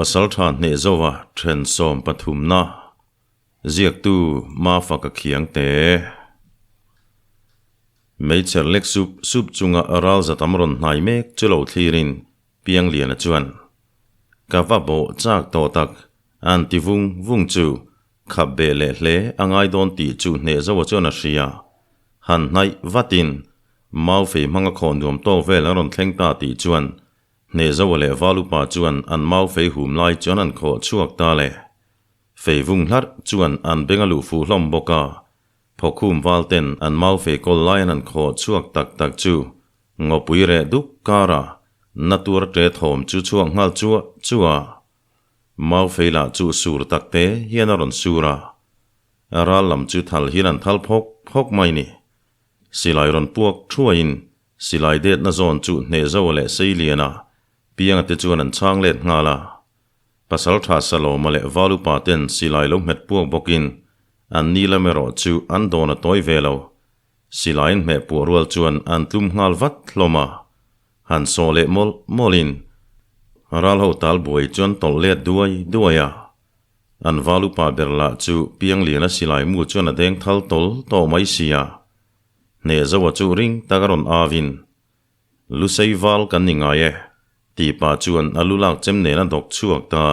Pasaltha Hnehzova then sawmpathumna ziaktu Mafaka Khiangte. Meichher lek sup sup chunga ral zatam rawn hnai mek chu lo thlirin Piangliana chuan, Ka va bawh chak tawh tak, an ti vung vung chu khap beh leh hle a ngai dawn tih chu Hnehzova chuan a hria. Han hnaih vatin Mau fei hmanga khawh nuam tawk vel a rawn thleng ta tih chuan Hnehzoa leh Valupa chuan an mau fei hum lai chuan an khawh chhuak ta le. Fei vung hlarh chuan an beng a luh fuh hlawm bawk a, Phawkhum val ten an mau fei kawl lai an han khawh chhuak tak tak chu ngawpui reh duk kara na tuar ṭe thawm chu chhuak nghal chuah chuah a. Mau fei lah chu sur tak te hian a rawn sur a, ral lam chu thal hian an thal phawk phawk mai ni. Silai rawn puak thuaiin silai detna zawn chu Hnehzoa leh Seiliana Pianga te chuan an chhang let nghal a. Pasaltha Saloma leh Valupa ten silai lo hmet puak bawkin an ni lam erawh chu an dawn a tawi ve lo. Silaiin hmeh puah rual chuan an tlum nghal vat hlawm a. Han sawh leh mawlh mawlhin ral ho tal buai chuan tawlh let duai duai a. An Valupa ber lah chu Piangliana silai mu chuan a deng thal tawl tawh mai sia. Hnehzoa chu ring tak a rawn avin, Lusei val kan ni ngai e, tih pah chuan a lu lak chem nen a dawk chhuak ta.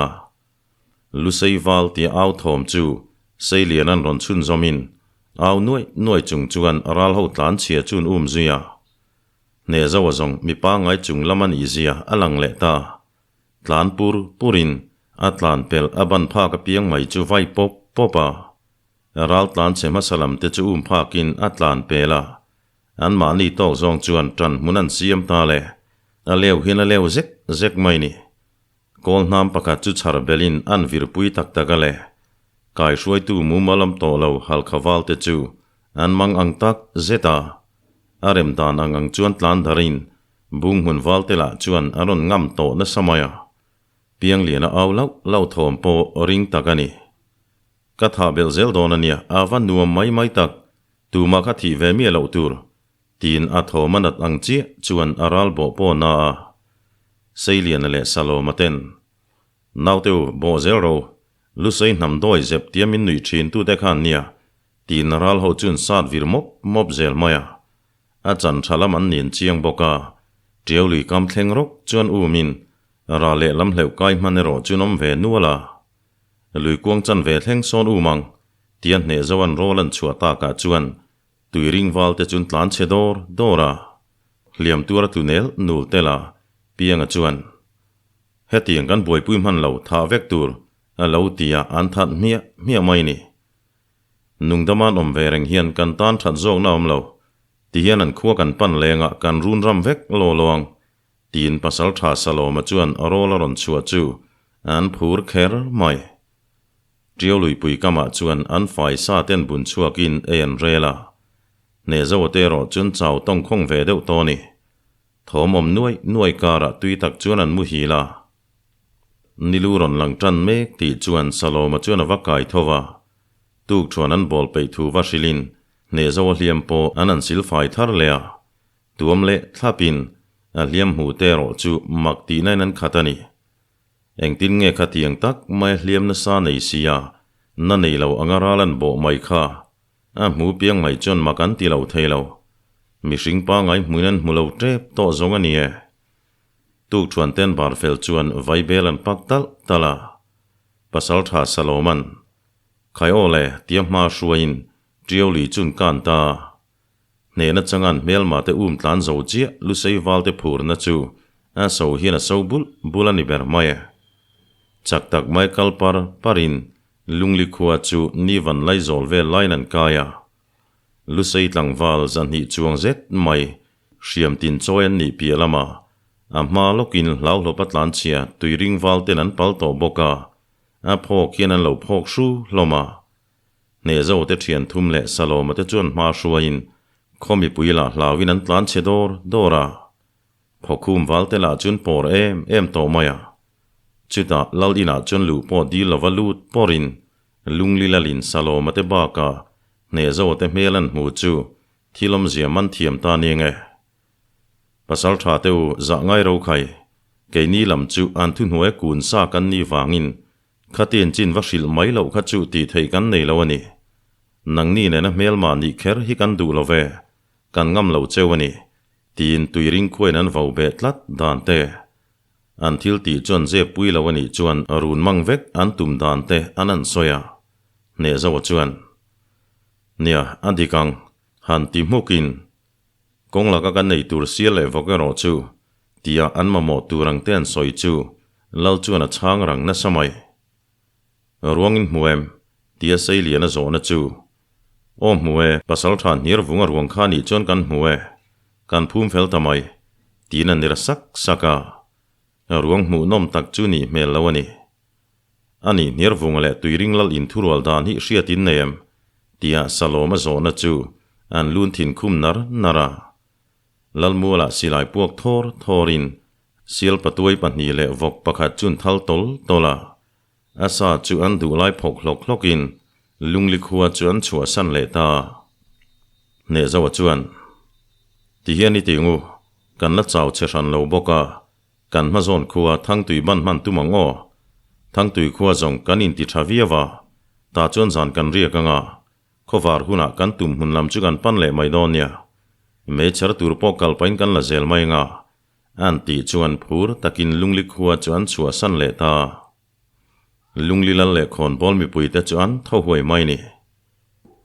Lusei val tia au thawm chu Seilian an rawn chhunzawmin au nuaih nuaih chung chuan ral ho tlan chhia chun um zui a. Hnehzoa zawng mi pangngai chung lam a nih zia a lang leh ta. Tlan pur purin a tlan pelh a ban phak apiang mai chu vai pawp pawp a. Ral tlan chhe hmasa lam te chu um phakin a tlan pel a. Anmahni tawk zawng chuan tan hmun an siam ta le. A leu hian a leu zek zek mai ni. Kawl hnam pakhat chu chhar belin an virpui tak tak a le. Kaihruaitu mumal awm tawh lo halkha val te chu an mang ang tak zet a. A rem dan ang ang chuan tlan darin bung hmun val te lah chuan an rawn ngam tawh nasa mai a. Piangliana au lauh lauh thawm pawh ring tak a ni. Ka thah belh zel dawn a nia, a va nuam mai mai tak, tumah kha thih ve miah loh tur, tiin a thawm a nat ang chiah chuan a ral bawh pawh na a. Seiliana leh Saloma ten, Naute u, bawh zel ro, Lusei hnam dawi zep tia min nuih thin tute khan nia, tiin ral ho chuan sat vir mawp mawp zel mai a. A chan tha lam an nin chiang bawk a, Tiau lui kam thleng rawk chuan umin ral lehlam hleuh kai hman erawh chu an awm ve nual a. Lui kuang chan ve thleng sawn um ang, tia hneh zo an rawl an chhuah takah chuan tui ring val te chun tlan chhe dawr dawr a. Hliam tuar a tlu nel nul tel a, Pianga chuan, Hetiang kan buaipui hman lo, thah vek tur, a lo ti a, an that hmiah hmiah mai ni. Nungdama'n awm ve reng hian kan tan that zawkna awm lo, ti hian an khua kan pan lengah kan run ram vek law law ang, Tiin Pasalṭha Saloma chuan rawl a rawn chhuah chu an phur kher mai. Ṭiau luipui kamah chuan an fai sa ten bun chhuakin ei an rel a. Hnehzoa te erawh chuan chau tawngkhawng ve deuh tawh a ni. Thawm awm nuai nuai karah tui tak chuan an muhil a. Nilu rawn lang ṭan mek tih chuan Saloma chuan a va kai tho va. Tuk chuan an bawl peih thu va hrilhin Hnehzoa hliam pawh an han silfai thar leh a. Tuam leh thlapin a hliam hmuh te erawh chu mak tihna in an khat a ni. Engtin nge khatiang tak mai a hliam nasa nei sia, na nei lo anga ral an bawh mai kha. A hmu piang mai chuan mak an ti lo thei lo. Mihring pangai hmuin an hmu lo tep tawh zawng a ni e. Tukṭhuan ten bar fel chuan vaibel an pak talh talh a. Pasalṭha Saloman, Khai aw le, tia hma hruaiin Ṭiau lui chun kan ta. Hnehna changan hmelma te um tlan zo chiah Lusei val te phurna chu a so hian a so bulh bulh a ni ber mai e. Chak tak mai kal par parin Lungli khua chu ni van lai zawl vel laiin an kai a. Lusei tlangval zahnih chuang zet mai hriam tin chawi an nih piah lama a hma lawkin hlauhlawp a tlan chhia tuiring val ten an pal tawh bawk a, a phawk hian an lo phawk hru hlawm a. Hnehzo te thian thum leh Saloma te chuan hma hruaiin khaw mipui lah hlauin an tlan chhe dawr dawr a. Phawkhum val te lah chuan pawr em em tawh mai a. Chutah Lal inah chuan luh pawh dil lova lut pawrin Lungli Lalin Saloma te bakah Hnehzo te hmel an hmu chu thil awmzia man thiam ta nia nge. Pasal tha te u zah ngai ro khai. Keini lam chu an thuhnuai kun sa kan nih vangin khatin chin va hrilh mai loh kha chu tih theih kan nei lo a ni. Nangni nena hmelma nih kher hi kan duh lo ve, kan ngam lo cheu a ni, tiin tuiring khuain an vo beh tlat dan te. An thil tih chuan zep pui lo a nih chuan run mang vek an tum dan te an an sawi a. Hnehzoa chuan, Nia, a dik ang, han ti hmukin Kawng laka kan nei tur sial leh vawk erawh chu tia an mamawh tur ang te an sawi chu Lal chuan a chhang rang nasa mai. Ruangin hmu em? tia Seiliana zawhna chu Aw hmu e, pasal tha hniar vunga ruang kha nih chuan kan hmu e, kan phum fel ta mai, tiin a nir sak sak a. Ruang hmuhnawm tak chu nih hmel lo a ni. A nih hniar vunga leh tuiring lal inthurual dan hi hriat in nei em? tia Salawma zawhna chu an lun thin khum nar nar a. Lalmualah silai puak thawr thawrin sial patuai pahnih leh vawk pakhat chun thal tawl tawl a. A sa chu an duh lai phawk hlawk hlawkin lungli khua chu an chhuahsan leh ta. Hnehzoa chuan, Tihian i ti ngu, kan la chau che hran lo bawk a, Kan hmazawn khua Thangtui ban hman tum ang aw. Thangtui khua zawng kan inti tha viau a, tah chuan zan kan riak ang a, khawvar hunah kan tum hmun lam chu kan pan leh mai dawn nia. Meichher tur pawh kal pahin kan la zel mai ang a, an tih chuan phur takin Lungli khua chu an chhuahsan leh ta. Lungli lal leh khawnbawl mipuite chu an tho huai mai ni.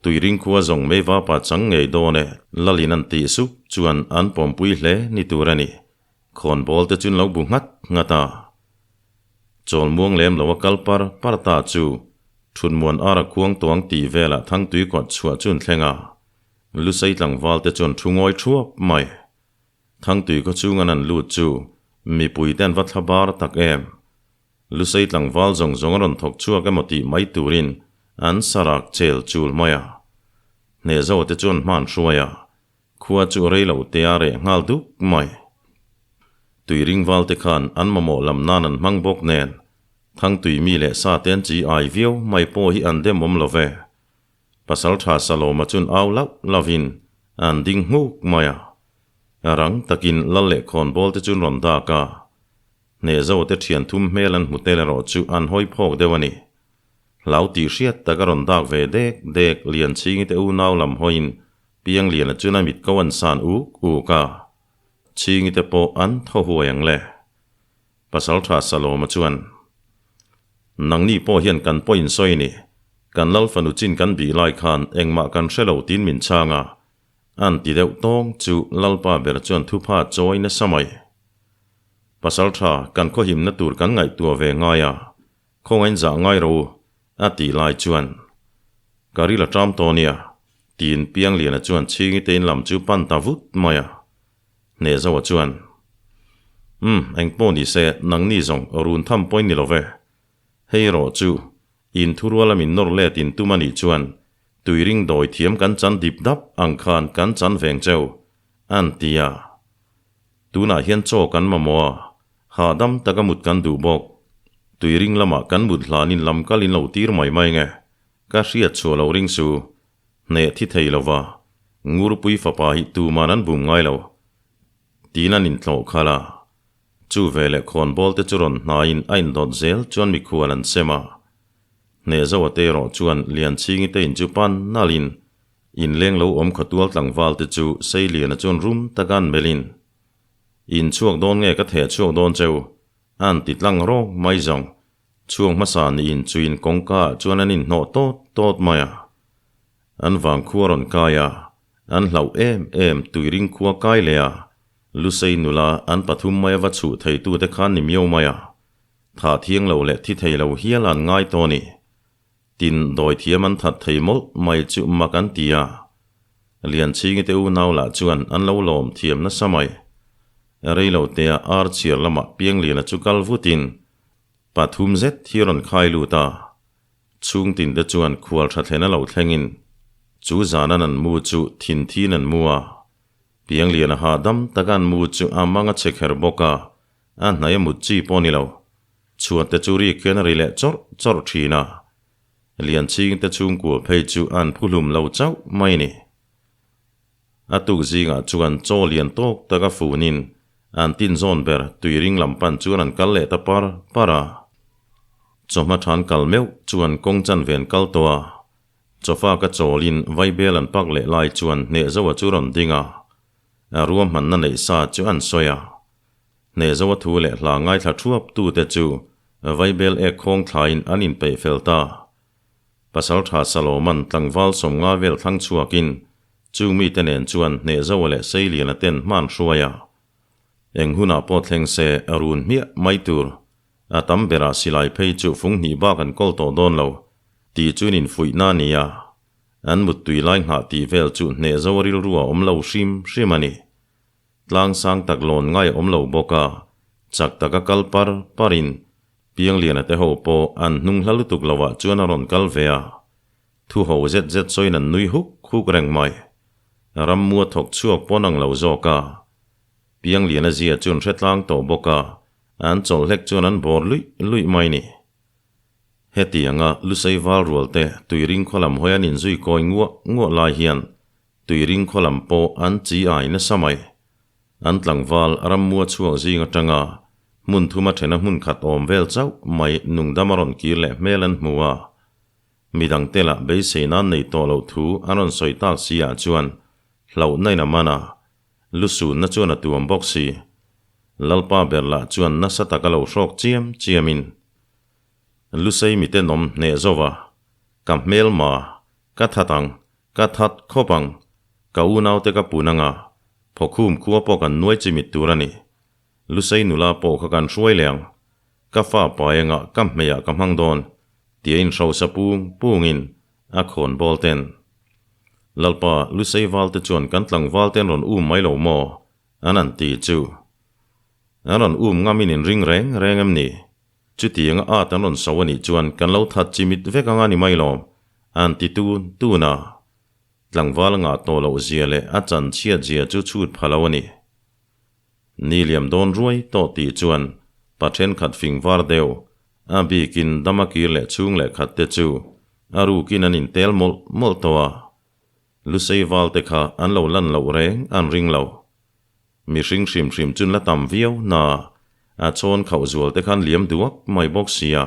Tuiring khua zawng meiva pa chang ngei dawn e, lalin an tih sup chuan an pawmpui hle ni tur a ni. Khawnbawl te chun lo bu nghat nghat a. Chawl muang lem lo a kal par par ta chu Thutmuan ara khuang tuang tih velah Thangtui kawt chhuah chun thleng a. Lusei tlangval te chuan thu ngawi thuap mai. Thangtui khaw chhung an an lut chu mipui te an va thla bar tak em. Lusei tlangval zawng zawng a rawn thawk chhuak emaw tih mai turin an sarak chel chul mai a. Hnehzo te chuan hman hruai a. Khua chu rei lo te a reh nghal duk mai. Tui ringval te khan an mamawh lam nan an hmang bawk nen, Thangtui mi leh sa te an chi ai viau mai pawh hi an dem awm lo ve. Pasaltha Saloma chun au lauh lauhin an ding nghuk mai a. Rang takin lal leh khawnbawl te chun rawn dak a. Hnehzo te thian thum hmel an hmu tel erawh chu an hawi phawk deuh a ni. Hlau tih hriat tak a rawn dak ve dek dek Lianchhingi te unau lam hawiin Piangliana chuan a mit ko an san uk uk a, Chhingi te pawh an thaw huai ang le. Pasaltha Saloma chuan, Nangni pawh hian kan pawh in sawi ni, kan lal fanu chin kan bih lai khan engmah kan hre lo tiin min chhang a, an ti deuh tawng chu Lalpa ber chuan thupha chawi nasa mai. Pasaltha kan khawhimna tur kan ngaihtuah ve ngai a, khawngain zah ngai ro u, a tih lai chuan, Ka ril a ṭam tawh nia, tiin Piangliana chuan Chhingi te in lam chu pan ta vut mai a. Hnehzoa chuan, Umm, engpawh ni se, nangni zawng run tham pawhin ni lo ve. Hei erawh chu, in thuruala min nawr let in tum a nih chuan, tuiring dawi thiam kan chan dip dap ang khan kan chan veng cheu, an ti a. Tunah hian chaw kan mamawh a, hahdam taka mut kan duh bawk. Tuiring lamah kan mut hlanin lam kal in lo tir mai mai nge? Ka hriat chhuah lo ring su. Hneh thi thei lova, Ngurpui fapa hi tuman an bum ngai lo. Tiin an intlawh khalh a. Chu veleh khawnbawl te chu rawn hnaiin a indawt zel chuan mikhual an sem a. Hnehzoa te erawh chuan Lianchhingi te in chu pan nalhin Inleng lo awm khawtual tlangval te chu Seiliana chuan rum taka an melhin, In chhuak dawn nge ka theh chhuak dawn cheu? An ti tlang rawk mai zawng. Chhuak hmasa niin chuin kawngka ah chuan an inhnawh tawt tawt mai a. An vang khua rawn kai a, an hlauh em em tuiring khua kai leh a, Lusei nula an pathum mai a va chhuh theitute khan ni miau mai a. Thah thiang lo leh thi thei lo hial an ngai tawh a ni. Tin, dawi thiam an that thei mawlh mai chu mak an ti a. Lianchhingi te unau lah chuan an lo lawm thiam nasa mai. Reilo tea ar chhiar lamah Piangliana chu kal vutin pathum zet hi rawn khai lut a. Chhungtin te chuan khual tha thlen a lo thlengin chu zanan an mu chu thin thin an mu a. Piangliana hahdam taka an mu chu a mang a che kher bawk a, a hnaih a mut chi pawh a ni lo. Chhuat te chu rik hian a ri leh chawrh chawrh thin a, Lianchhing te chhungkua phei chu an phu hlum lo chauh mai ni. A tuk zingah chuan chaw lian tawk taka funin An tin zawn ber tuiring lam pan chuan an kal leh ta par par a. Chawhma than kal meuh chuan kawng chanve an kal tawh a. Chawfa ka chawlin vaibel an pak leh lai chuan Hnehzoa chu rawn ding a. A ruahmanna neih sa chu an sawi a. Hnehzoa thu leh hla ngaithla thuap tute chu vaibel ek khawng thlain an inpeih fel ta. Pasaltha Saloman tlangval sawmnga vel thlang chhuakin chung mite nen chuan Hnehzoa leh Seiliana ten hma an hruai a. Eng hunah pawh thleng se a run hmiah mai tur. A tam berah silai phei chu fung hnih bak an kawl tawh dawn lo tih chu in infuihna a ni a. An muttui lai nghah tih vel chu Hnehzoa rilru a awm lo hrim hrim a ni. Tlang sang tak lawn ngai a awm lo bawk a, chak taka kal par parin Piangliana te ho pawh an hnung hla lutuk lovah chuan a rawn kal ve a, thu ho zet zet sawiin an nui huk huk reng mai. Rammua thawk chhuak pawn ang lo zawk a, Piangliana zia chu an hre tlang tawh bawk a, an chawlh hlek chuan an bawr luih luih mai ni. Hetianga Lusei val rual te Tuiring khaw lam hawi an inzui kawi nguah nguah lai hian Tuiring khaw lam pawh an chi ai nasa mai. An tlangval rammua chhuak zing atanga hmun thuma thena hmun khat awm vel chauh mai nungdam a rawn kir leh hmel an hmu a. Midangte lah beisei nan nei tawh loh thu an rawn sawi tak si ah chuan hlauhna in a man a, lusunna chuan a tuam bawk si. Lalpa ber lah chuan nasa taka lo hrawk chiam chiamin Lusei mitenawm hneh zova, Ka hmelma, ka that ang, Ka that khawp ang, ka unaute ka pun anga, phawkhum khua pawh kan nuai chimit tur a ni. Lusei nula pawh kha kan hruai leh ang. Ka fa pai anga ka hmeiah ka hmang dawn, tia inhrosa pung pungin a khawn bawl ten. Lalpa, Lusei valte chuan kan tlangval te an rawn um mai lo maw? An han ti chu. An rawn um ngamin inring reng reng em ni? Chutianga at an rawn so a nih chuan kan lo that chimit vek anga ni mai lawm, an ti tun tun a. Tlangval ngah tawh loh zia leh a chan chhiat zia chu chhut pha lo a ni. Ni liam dawn ruai tawh tih chuan pa thenkhat fing var deuh, a bikin dam a kir leh chhung leh khat te chu a rukin an intel mawlh mawlh tawh a. Lusei val te kha an lo lan loh reng an ring lo. Mihring hrim hrim chun la tam viau na a chawn khauh zual te khan liam duak mai bawk sia.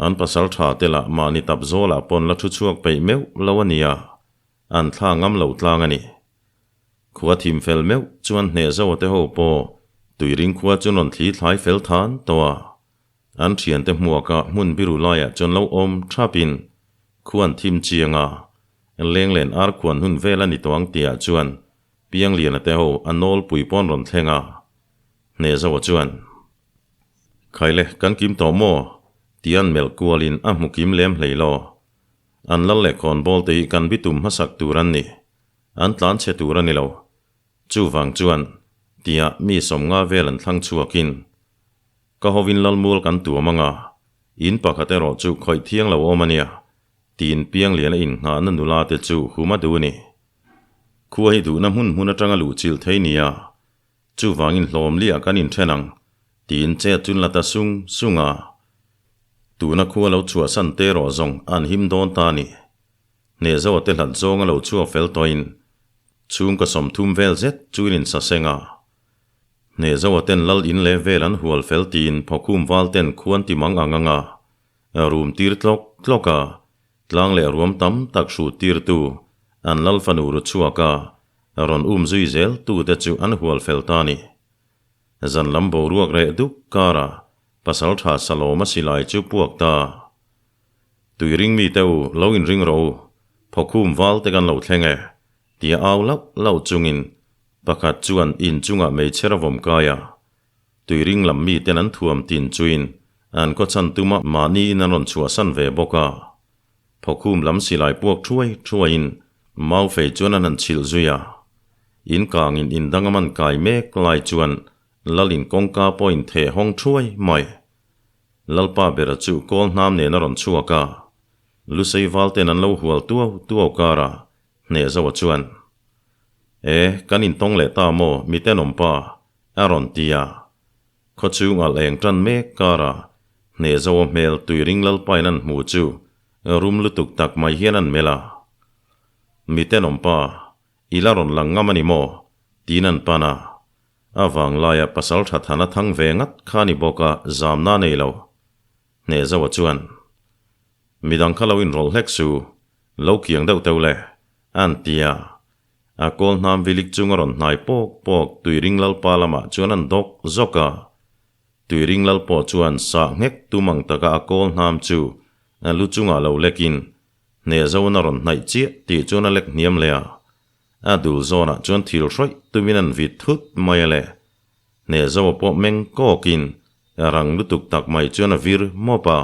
An pasal tha te lah mahni tap zawl ah pawn la thu chhuak peih meuh lo a nia, an thla ngam lo tlang a ni. Khua thim fel meuh chuan hneh zo te ho pawh tuiring khua chu rawn thli thlai fel than tawh a. An thiante hmuaka hmun biru laiah chuan lo awm thapin khuan thim chiang a, lenglen ar khuan hun vel a ni tawh ang tihah chuan Piangliana te ho a nawlpui pawn rawn thleng a, Hnehzoa chuan, Khaile, kan kim tawh maw? ti an melh kualin a hmu kim lem hlei law. An lal leh khawnbawl te hi kan bitum hmasak tur an ni, an tlan chhe tur a ni lo. Chuvang chuan, tia mi sawmnga vel an thlang chhuakin, Ka hovin lalmual kan tuam anga, in pakhat erawh chu khawih thiang lo awm a nia, tiin Piangliana innghahna nula te chu hum a duh a ni. Khua hi duhna hmun hmun atanga luh chilh thei nia, chuvangin hlawm liah kan inthen ang, tiin chet chun la ta sung sung a. Tuna khua lo chhuahsan te erawh zawng an him dawn ta a ni. Hnehzoa te hlat zawnga lo chhuak fel tawhin chhungkaw 30 vel zet chu in insaseng a. Hnehzoa ten lal in leh vel an hual fel tiin phawkhum val ten khuan ti mang ang anga rum tir tlawk tlawk a, Tlang leh ruam tam tak hrut tirtu an lal fanu ru chhuak a, rawn um zui zel tute chu an hual fel ta ni. Zan lam boruak reh duk kara pasal tha Salawma silai chu puak ta. Tui ring mite u lo inring rawh u, phawkhum val te kan lo thleng e, tia au lauh lauh chungin pakhat chuan inchungah meichher a vawm kai a. Tuiring lam miten an thuam tin chuin an khaw chhan tuma mahniin an rawn chhuahsan ve bawk a. Phawkhum lam silai puak thuai thuaiin mau fei chuan an han chhilh zui a. In kangin in dang a man kai mek lai chuan Lalin kawngka pawhin theh hawng thuai mai. Lalpa bera chu kawl hnam nen a rawn chhuak a. Lusei valten an lo hual tuau tuau kara Hnehzoa chuan, E, kan intawng leh ta maw mitenawmpa? A rawn ti a. Khawchhung alh eng tan mek kara Hnehzoa hmel tuiring lalpain an hmu chu rum lutuk tak mai hian an melh a. Mitenawmpa, i la rawn lang ngam a ni maw? tiin an pan a. A vanglaia pasaltha Thana thang ve ngat kha ni bawk a, zamna nei lo. Hnehzoa chuan, Midang kha lo inrawlh hlek su, lo kiang deuh teuh le, a'n ti a. A kawl hnam vilik chung a rawn hnai pawk pawk Tuiring Lalpa lamah chuan a'n dawk zawk a. Tuiring Lal pawh chuan sah nghek tum ang taka a kawl hnam chu a lu chungah lo lekin Hnehzoan a rawn hnaih chiah tih chuan a lek hniam leh a. A dul zawnah chuan thil hrawih tumin an vit thut mai a le. Hnehzoa pawh meng kawkin rang lutuk tak mai chuan a vir mawp a.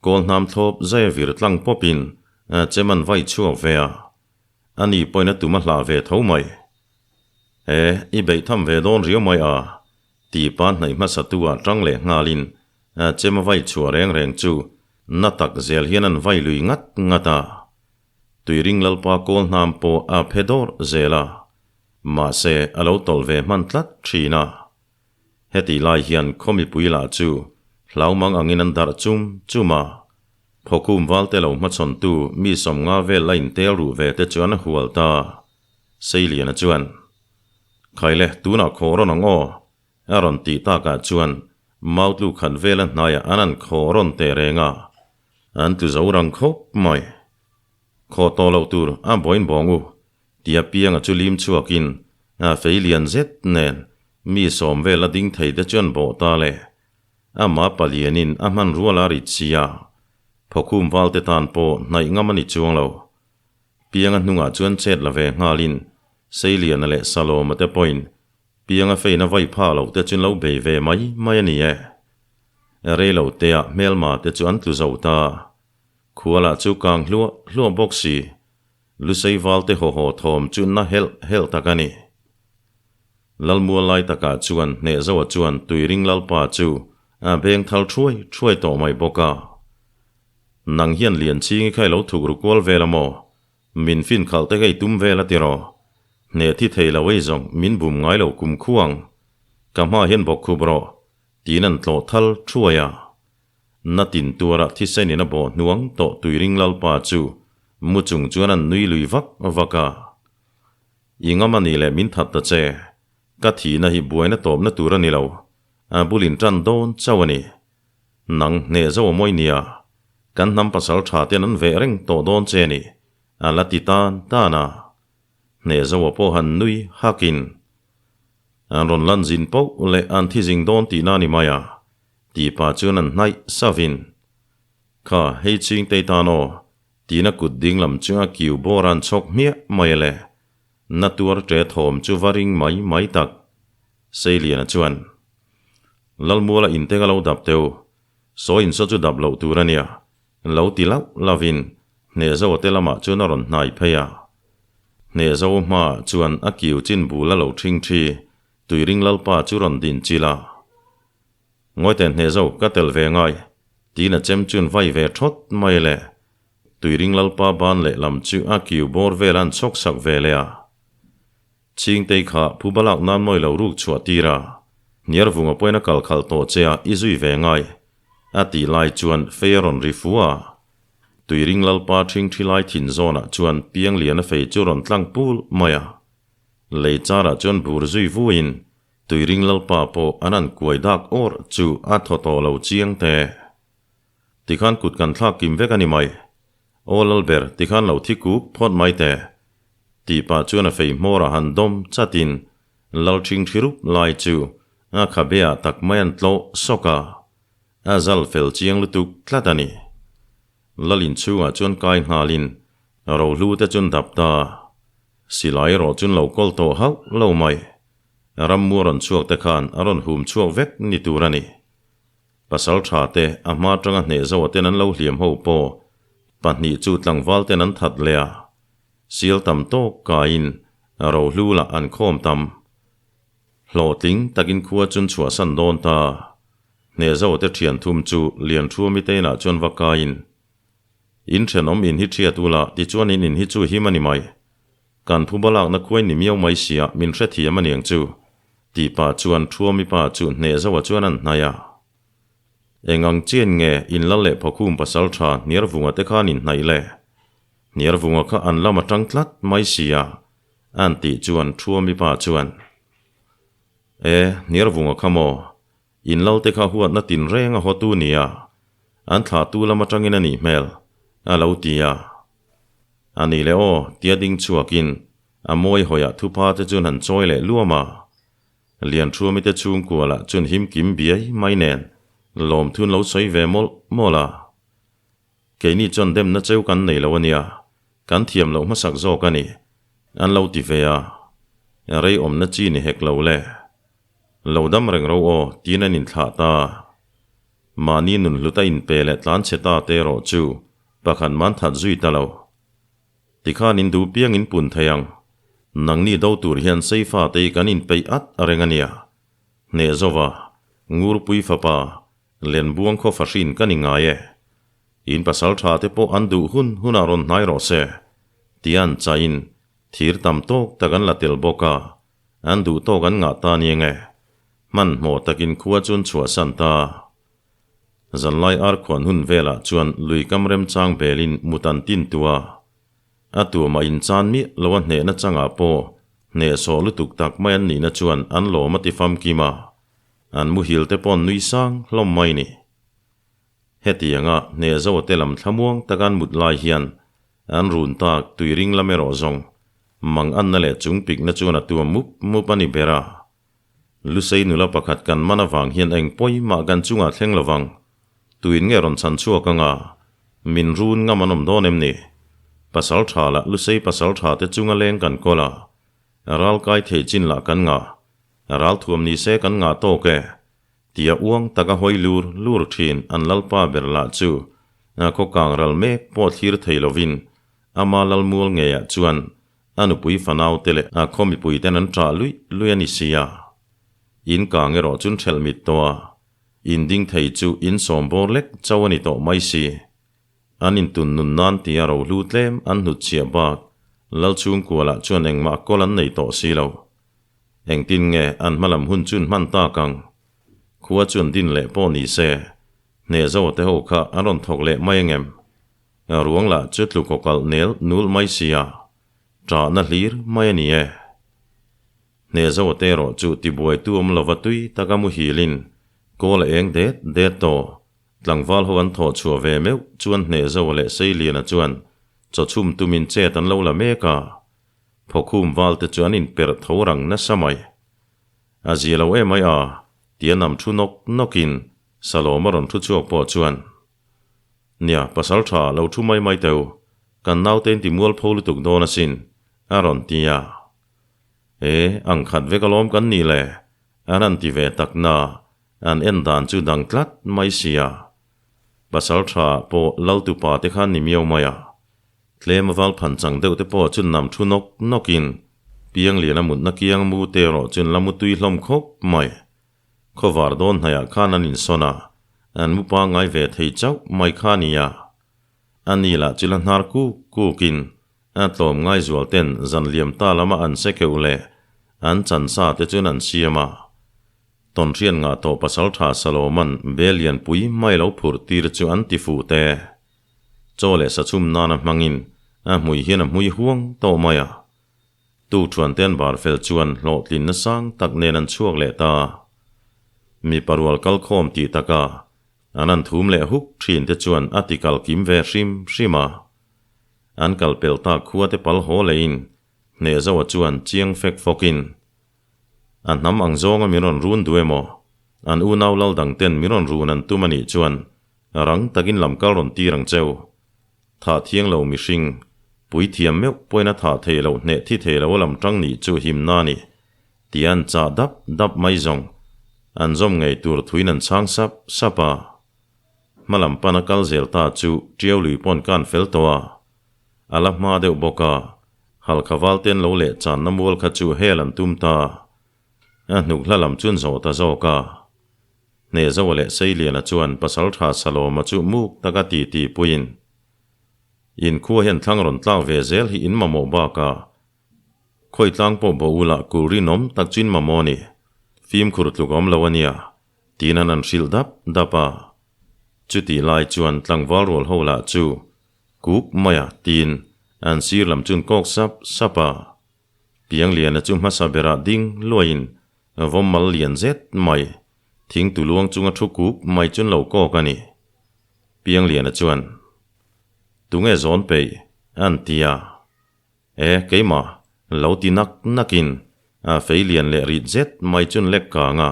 Kawl hnam thlawp zai a vir tlang pawpin chem an vai chhuak ve a. Ani pawhin a tum a hlah ve tho mai. He, i beih tham ve dawn riau mai a, ti pa hnaih hmasa tu ah tang leh nghalin chem a vai chhuah reng reng chu na tak zel hian an vai lui ngat ngat a. Tuiring Lalpa kawl hnam pawh a phe dawrh zel a, mahse a lo tawlh ve hman tlat thin a. Hetih lai hian khaw mipui lah chu hlau mang angin an darh chum chum a, Phawkhum valte lo hmachhawntu mi 50 vel la intel ruh ve te chuan a hual ta. Seiliana chuan, Khaile, tunah khaw rawn ang aw, a rawn tih takah chuan Mautlu khat vela hnaiah an an khaw rawn teh reng a, An tlu zo rang khawp mai. Khaw tawh loh tur a bawiin bawng u, tia pianga chu lim chhuakin a fei lian zet nen mi 10 vel a ding thei te chuan bawh ta le. Amah palianin a hman rual a rit si a, phawkhum valte tan pawh hnaih ngam a ni chuang lo. Pianga hnungah chuan chet la ve nghalin Seiliana leh Salawma te pawhin Pianga feina vai pha loh te chu lo bei ve mai mai a ni e. Rei lo teah hmelma te chu an tlu zo ta. Khua lah chu kang hluah hluah bawk si. Lusei val te haw haw thawm chu na helh helh tak a ni. Lalmual lai takah chuan Hnehzoa chuan Tuiring Lalpa chu a beng thal thuai thuai tawh mai bawk a. Nang hian Lianchhingi kha i lo thuk ru kual vel a maw? Min fin khalh te kha i tum vel a tiraw? Hneh thi thei lo ei zawng min bum ngai lo kum khuang. Ka hma hian bawk khup rawh. Tiin an tlawh thal thuai a. Na tin tuarah thisenin a bawh hnuang tawh Tuiring Lalpa chu mu chung chuan an nui lui vak vak a. I ngam a nih leh min that ta che. Ka thihna hi buaina tawpna tur a ni lo. A bulin tan dawn chauh a ni. Nang hneh zo a mawi nia. Kan hnam pasal tha ten an veh reng tawh dawn che a ni. A la ti tan tan a. Hneh zo a pawh han nui hakin. An rawn lan zin poh leh an thi zing dawn tihna a ni mai a, tih pah chuan an hnaih savin, Kha, hei chingtei tan aw, tiin a kut ding lam chu a kiu bawr a an chhawk hmiah mai a le. Na tuar ṭe thawm chu va ring mai mai tak. Seiliana chuan, Lalmuala inteng a lo dap teu, sawi insaw chu dap loh tur a nia, lo ti lauh lauhin Hnehzoa te lamah chuan a rawn hnai phei a. Hnehzo hmaah chuan a kiu chin bul a lo ṭhing ṭhi, Tuiring Lalpa chu rawn din chilh a. Ngawite Hnehzo ka tel ve ngai, tiin a chem chun vai ve ṭhawt mai le. Tuiring Lalpa ban lehlam chu a kiu bawr vel an chhawk sak ve leh a. Chingtei kha phuba lak nan mawi lo ruk chhuah tir a, Hniarvunga pawhin a kal khalh tawh che a i zui ve ngai, a tih lai chuan fei a rawn ri fu a. Tuiring Lalpa ṭhing ṭhi lai thin zawnah chuan Piangliana fei chu rawn tlang pul mai a. Lei charah chuan bur zui vuiin Tuiring Lalpa pawh an an kuai dak awrh chu a thaw tawh lo chiang te. Tikhan kut kan thlak kim vek a ni mai. Aw Lalber, tikhan lo thi kuk phawt mai teh. Tih pah chuan a fei hmawrah han dawm chatin Lal ṭhing ṭhi rup lai chu a khabeah tak mai an tlawh sawk a. A zal fel chiang lutuk tlat a ni. Lal inchhungah chuan kai nghalin rohlu te chuan dap ta. Silai erawh chuan lo kawl tawh hauh lo mai. Rammu a rawn chhuak te khan a rawn hum chhuak vek ni tur a ni. Pasal tha te a hma atanga hneh zoa ten an lo hliam ho pawh pahnih chu tlangval ten an that leh a. Sial tam tawk kaiin rohlu lah an khawm tam. Hlawhtling takin khua chun chhuahsan dawn ta. Hnehzo te thian thum chu Lianthruami te inah chuan va kaiin, In thenawm in hi thiat ula, tichuan in in hi chu him a ni mai. Kan phuba lakna khuai ni miau mai sia, min hrethiam a niang chu, tih pah chuan Thruami pa chu Hnehzoa chuan an hnaih a. Eng ang chian nge in lal leh phawkhum pasal tha Hniarvunga te khan in hnaih le? Hniarvunga kha an lam atang tlat mai sia, an tih chuan Thruami pa chuan. E, Hniarvunga kha maw? In lalte kha huatna tinreng a hawtu nia, an thlahtu lam atangin a nih hmel, a lo ti a. A ni le aw, tia ding chhuakin a mawi hawiah thupa te chuan han chawi leh luam a. Lianṭhuami te chhungkua lah chuan him kim biai mai nen lawmthun lo sawi ve mawlh mawlh a. Keini chuan demna cheu kan nei lo a nia, kan thiam loh hmasak zawk a ni, an lo ti ve a. Rei awmna chi ni hek lo le. Lo dam reng ro aw, tiin an inthlah ta. Mahni nun hluta inpe leh tlan chhe ta te erawh chu pakhat man that zui ta lo. Tikhan in duh piang in pun thei ang. Nangni do tur hian Seifa te hi kan inpeih at reng a nia. Hneh zova, Ngurpui fapa, Lenbuang khaw fahrin ka ni ngai e. In pasal tha te pawh an duh hun hunah rawn hnai rawh se. Tia an chahin thir tam tawk tak an la tel bawk a, an duh tawk an ngah ta nia nge. Hmanhmawh takin khua chu an chhuahsan ta. Zanlai arkhuan hun velah chuan lui kam remchang belin mut an tin tu a. A tuamah inchan miah lo a hnehna changah pawh hnehsawh lutuk tak mai an nihna chuan an lawm a ti famkim a. An muhil te pawh an nui sang hlawm mai ni. Hetianga hnehzo te lam thlamuang taka an mut lai hian an run tak tuiring lam erawh zawng mang anna leh chung pikna chuan a tuam mup mup a ni ber a. Lusei nula pakhat kan man avang hian eng pawimah kan chungah thleng lovang. Tuin nge rawn chhan chhuak anga? Min run ngam an awm dawn em ni? Pasal tha lah Lusei pasal tha te chunga leng kan kawl a, ral kai thei chin lah kan ngah. Ral thuam ni se kan ngah tawk e. Tia uang taka hawi lur lur thin an lalpa ber lah chu khaw kang ral mek pawh thlir thei lovin ama lalmual ngeiah chuan A nupui fanau te leh a khaw mipui ten an ṭah luih luih a ni si a. In kang erawh chun ṭhelh mit tawh a, in ding thei chu in sawm bawr lek chauh a ni tawh mai si. An intun nun nan tia rohlu tlem an hnutchhiah bak Lal chhungkualah chuan engmah kawl an nei tawh si lo. Engtin nge an hmalam hun chun hman tak ang? Khua chuan din leh pawh ni se, hnehzo te ho kha an rawn thawk leh mai angem? Ruang lah chu tlu kaw kalh nel nul mai sia, ṭahna hlir mai a ni e. Hnehzo te erawh chu tibuaitu awm lova tui taka muhilin kawl a eng det det tawh. Tlangval ho an thawh chhuah ve meuh chuan Hnehzo leh Seiliana chuan chaw chhum tumin chet an lo la mek a, Phawkhum val te chu an inperh tho rang nasa mai. A zia lo em ai a, tia nam thu nawk nawkin Salawma rawn thu chhuak pawh chuan, Nia, pasal tha lo thu mai mai teu, kan naute in ti mualpho lutuk dawn asin, a rawn ti a. E, ang khat vek alawm kan nih le, an han ti ve tak na, an en dan chu dang tlat mai sia. Pasal tha pawh Laltupa te khan ni miau mai a. Tlem a val phan chang deuh te pawh chun nam thu nawk nawkin, Piangliana mutna kiang mu te erawh chun la mutui hlawm khawp mai. Khawvar dawn hnaiah khan an insawn a, an mu pangngai ve thei chauh mai kha a nia. A ni lah chu la hnar kuk kukin a tlawm ngai zual ten zan liam ta lama an se keuh leh an chan sa te chuan an siam a. Tawnhriat ngah tawh pasaltha Saloman bel lianpui mai lo phurh tir chu an ti fuh te. Chaw leh sachhum nana hmangin a hmui hian a hmui huang tawh mai a. Tukṭhuan te an bar fel chuan hlawhtlinna sang tak nen an chhuak leh ta. Mipa rual kal khawm tih taka an han thum leh huk ṭhin te chuan a ti kal kim ve hrim hrim a. An kal pel tak khua te pal haw lehin Hnehzoa chuan chiang fek fawkin, A hnam ang zawnga min rawn run duh emaw, an unau lal dang ten min rawn run an tum a nih chuan rang takin lam kal rawn tir ang cheu. Thah thiang lo mihring, puithiam meuh pawhin a thah thei loh hneh thi thei lo a lam tang nih chu himna a ni, tia an chah dap dap mai zawng. An zawm ngei tur thuin an chhang sap sap a. Hma lam pana kal zel ta chu Tiau lui pawn kan fel tawh a. A la hma deuh bawk a, Halkha val ten lo leh channa mual kha chu hel an tum ta. A hnuk hla lam chuan zawh ta zawk a. Hnehzoa leh Seiliana chuan Pasalṭha Salawma chu muk taka ti ti puiin, In khua hian thlang rawn tlak ve zel hi in mamawh bakah khawi tlang pawh bo ula kul rinawm tak chu in mamawh a ni, fimkhur tluk awm lo a nia, tiin an han hrilh dap dap a. Chutih lai chuan tlangval rual ho lah chu kuk maia tiin an sir lam chuan kawk sap sap a. Piangliana chu hmasa berah ding luaiin. Vawm mal lian zet mai, thing tu luang chunga thu kuk mai chun lo kawk a ni. Piangliana chuan, Tunge zawn peih? A'n ti a. E, keimah, lo ti nak nakin a fei lian leh rit zet mai chun lek kang a.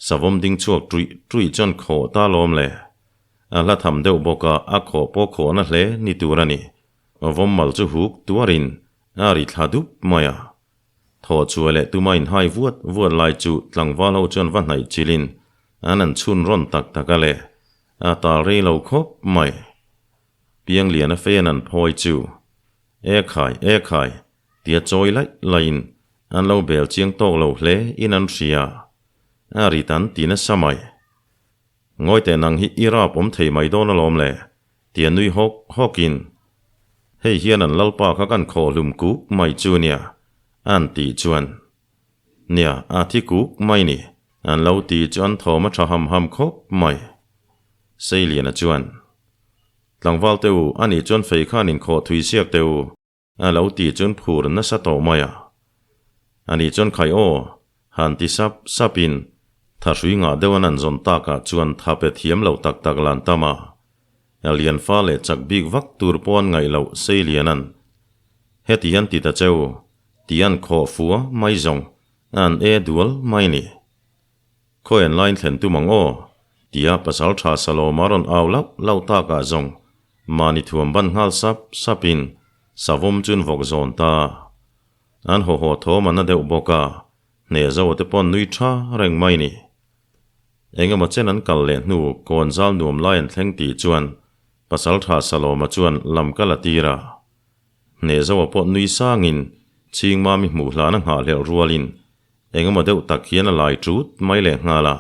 Savawm ding chhuak ṭuih ṭuih chuan khawh ta lawm le. A hla tham deuh bawk a, a khawh pawh khawhna hle ni tur a ni. Vawm mal chu huk tuarin a ri thla dup mai a. Thaw chhuah leh tuma inhai vuat vuat lai chu tlangval ho chuan va hnaih chilhin an an chhun rawn tak tak a le, a tal rei lo khawp mai. Piangliana fei an an phawi chu, E khai, e khai, tia chawi laih laihin an lo bel chiang tawk lo hle in an hria. A rit an ti nasa mai. Ngawi teh nang hi i rap awm thei mai dawn alawm le, tia nui hawk hawkin, Hei hian an lalpa kha kan khawh hlum kuk mai chu nia, an tih chuan, Nia, a thi kuk mai ni, an lo ti chu an thawm a tha ham ham khawp mai. Seiliana chuan, Tlangval te u, anih chuan fei khan inkhawh thui siak teh u, A lo ti chuan phur nasa tawh mai a. Ani chuan khai aw, han ti sap sapin thahrui ngah deuh an an zawn takah chuan tha pe thiam lo tak tak lan tam a. Lian fa leh chak bik vak tur pawh an ngaih loh sei lian an. Heti hian ti ta cheu, ti an khawh fua mai zawng an e dual mai ni. Khawi an lain thlen tum ang aw? Tia pasal tha Salawma rawn au lauh lauh takah zawng mahni thuam ban nghal sap sapin savawm chun vawk zawn ta. An haw haw thawm a na deuh bawk a, hneh zo te pawn nui tha reng mai ni. Engemaw chen an kal leh hnu kawn zal nuam lai an thleng tih chuan pasal tha Salawma chuan lam kal a tir a. Hneh zo a pawh nui sangin Chhingmami hmuh hlana nghahhlelh rualin Engemaw deuh tak hian a lai ṭut mai leh nghal a.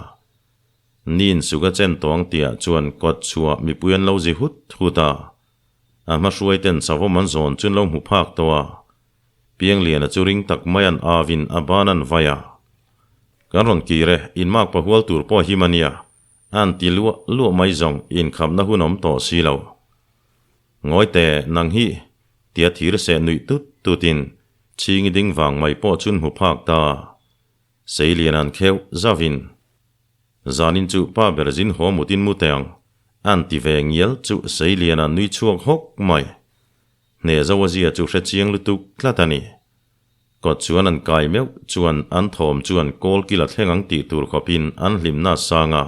Nin suga chen tawng tihah chuan kawt chhuah mipui an lo zi hut hut a. A hmahruai ten savawm an zawn chu an lo hmu phak tawh a. Piangliana chu ring tak mai an avin a ban an vai a. Kan rawn kir e, inmak pahual tur pawh him a nia, an ti luah luah mai zawng inkhapna hun awm tawh si lo. Ngawi teh, nang hi, tia thir seh nuih tut tutin Chhingi ding vang mai pawh chun hmu phak ta. Seilian an kheuh zavin. Zanin chu pa ber zin haw mutin mu teh ang, an ti ve ngial chu Seilian an nui chhuak hawk mai. Hneh zo a zia chu hre chiang lutuk tlat a ni. Kawt chuan an kai meuh chuan an thawm chuan kawl kil a thleng ang tih tur khawpin an hlimna a sang a.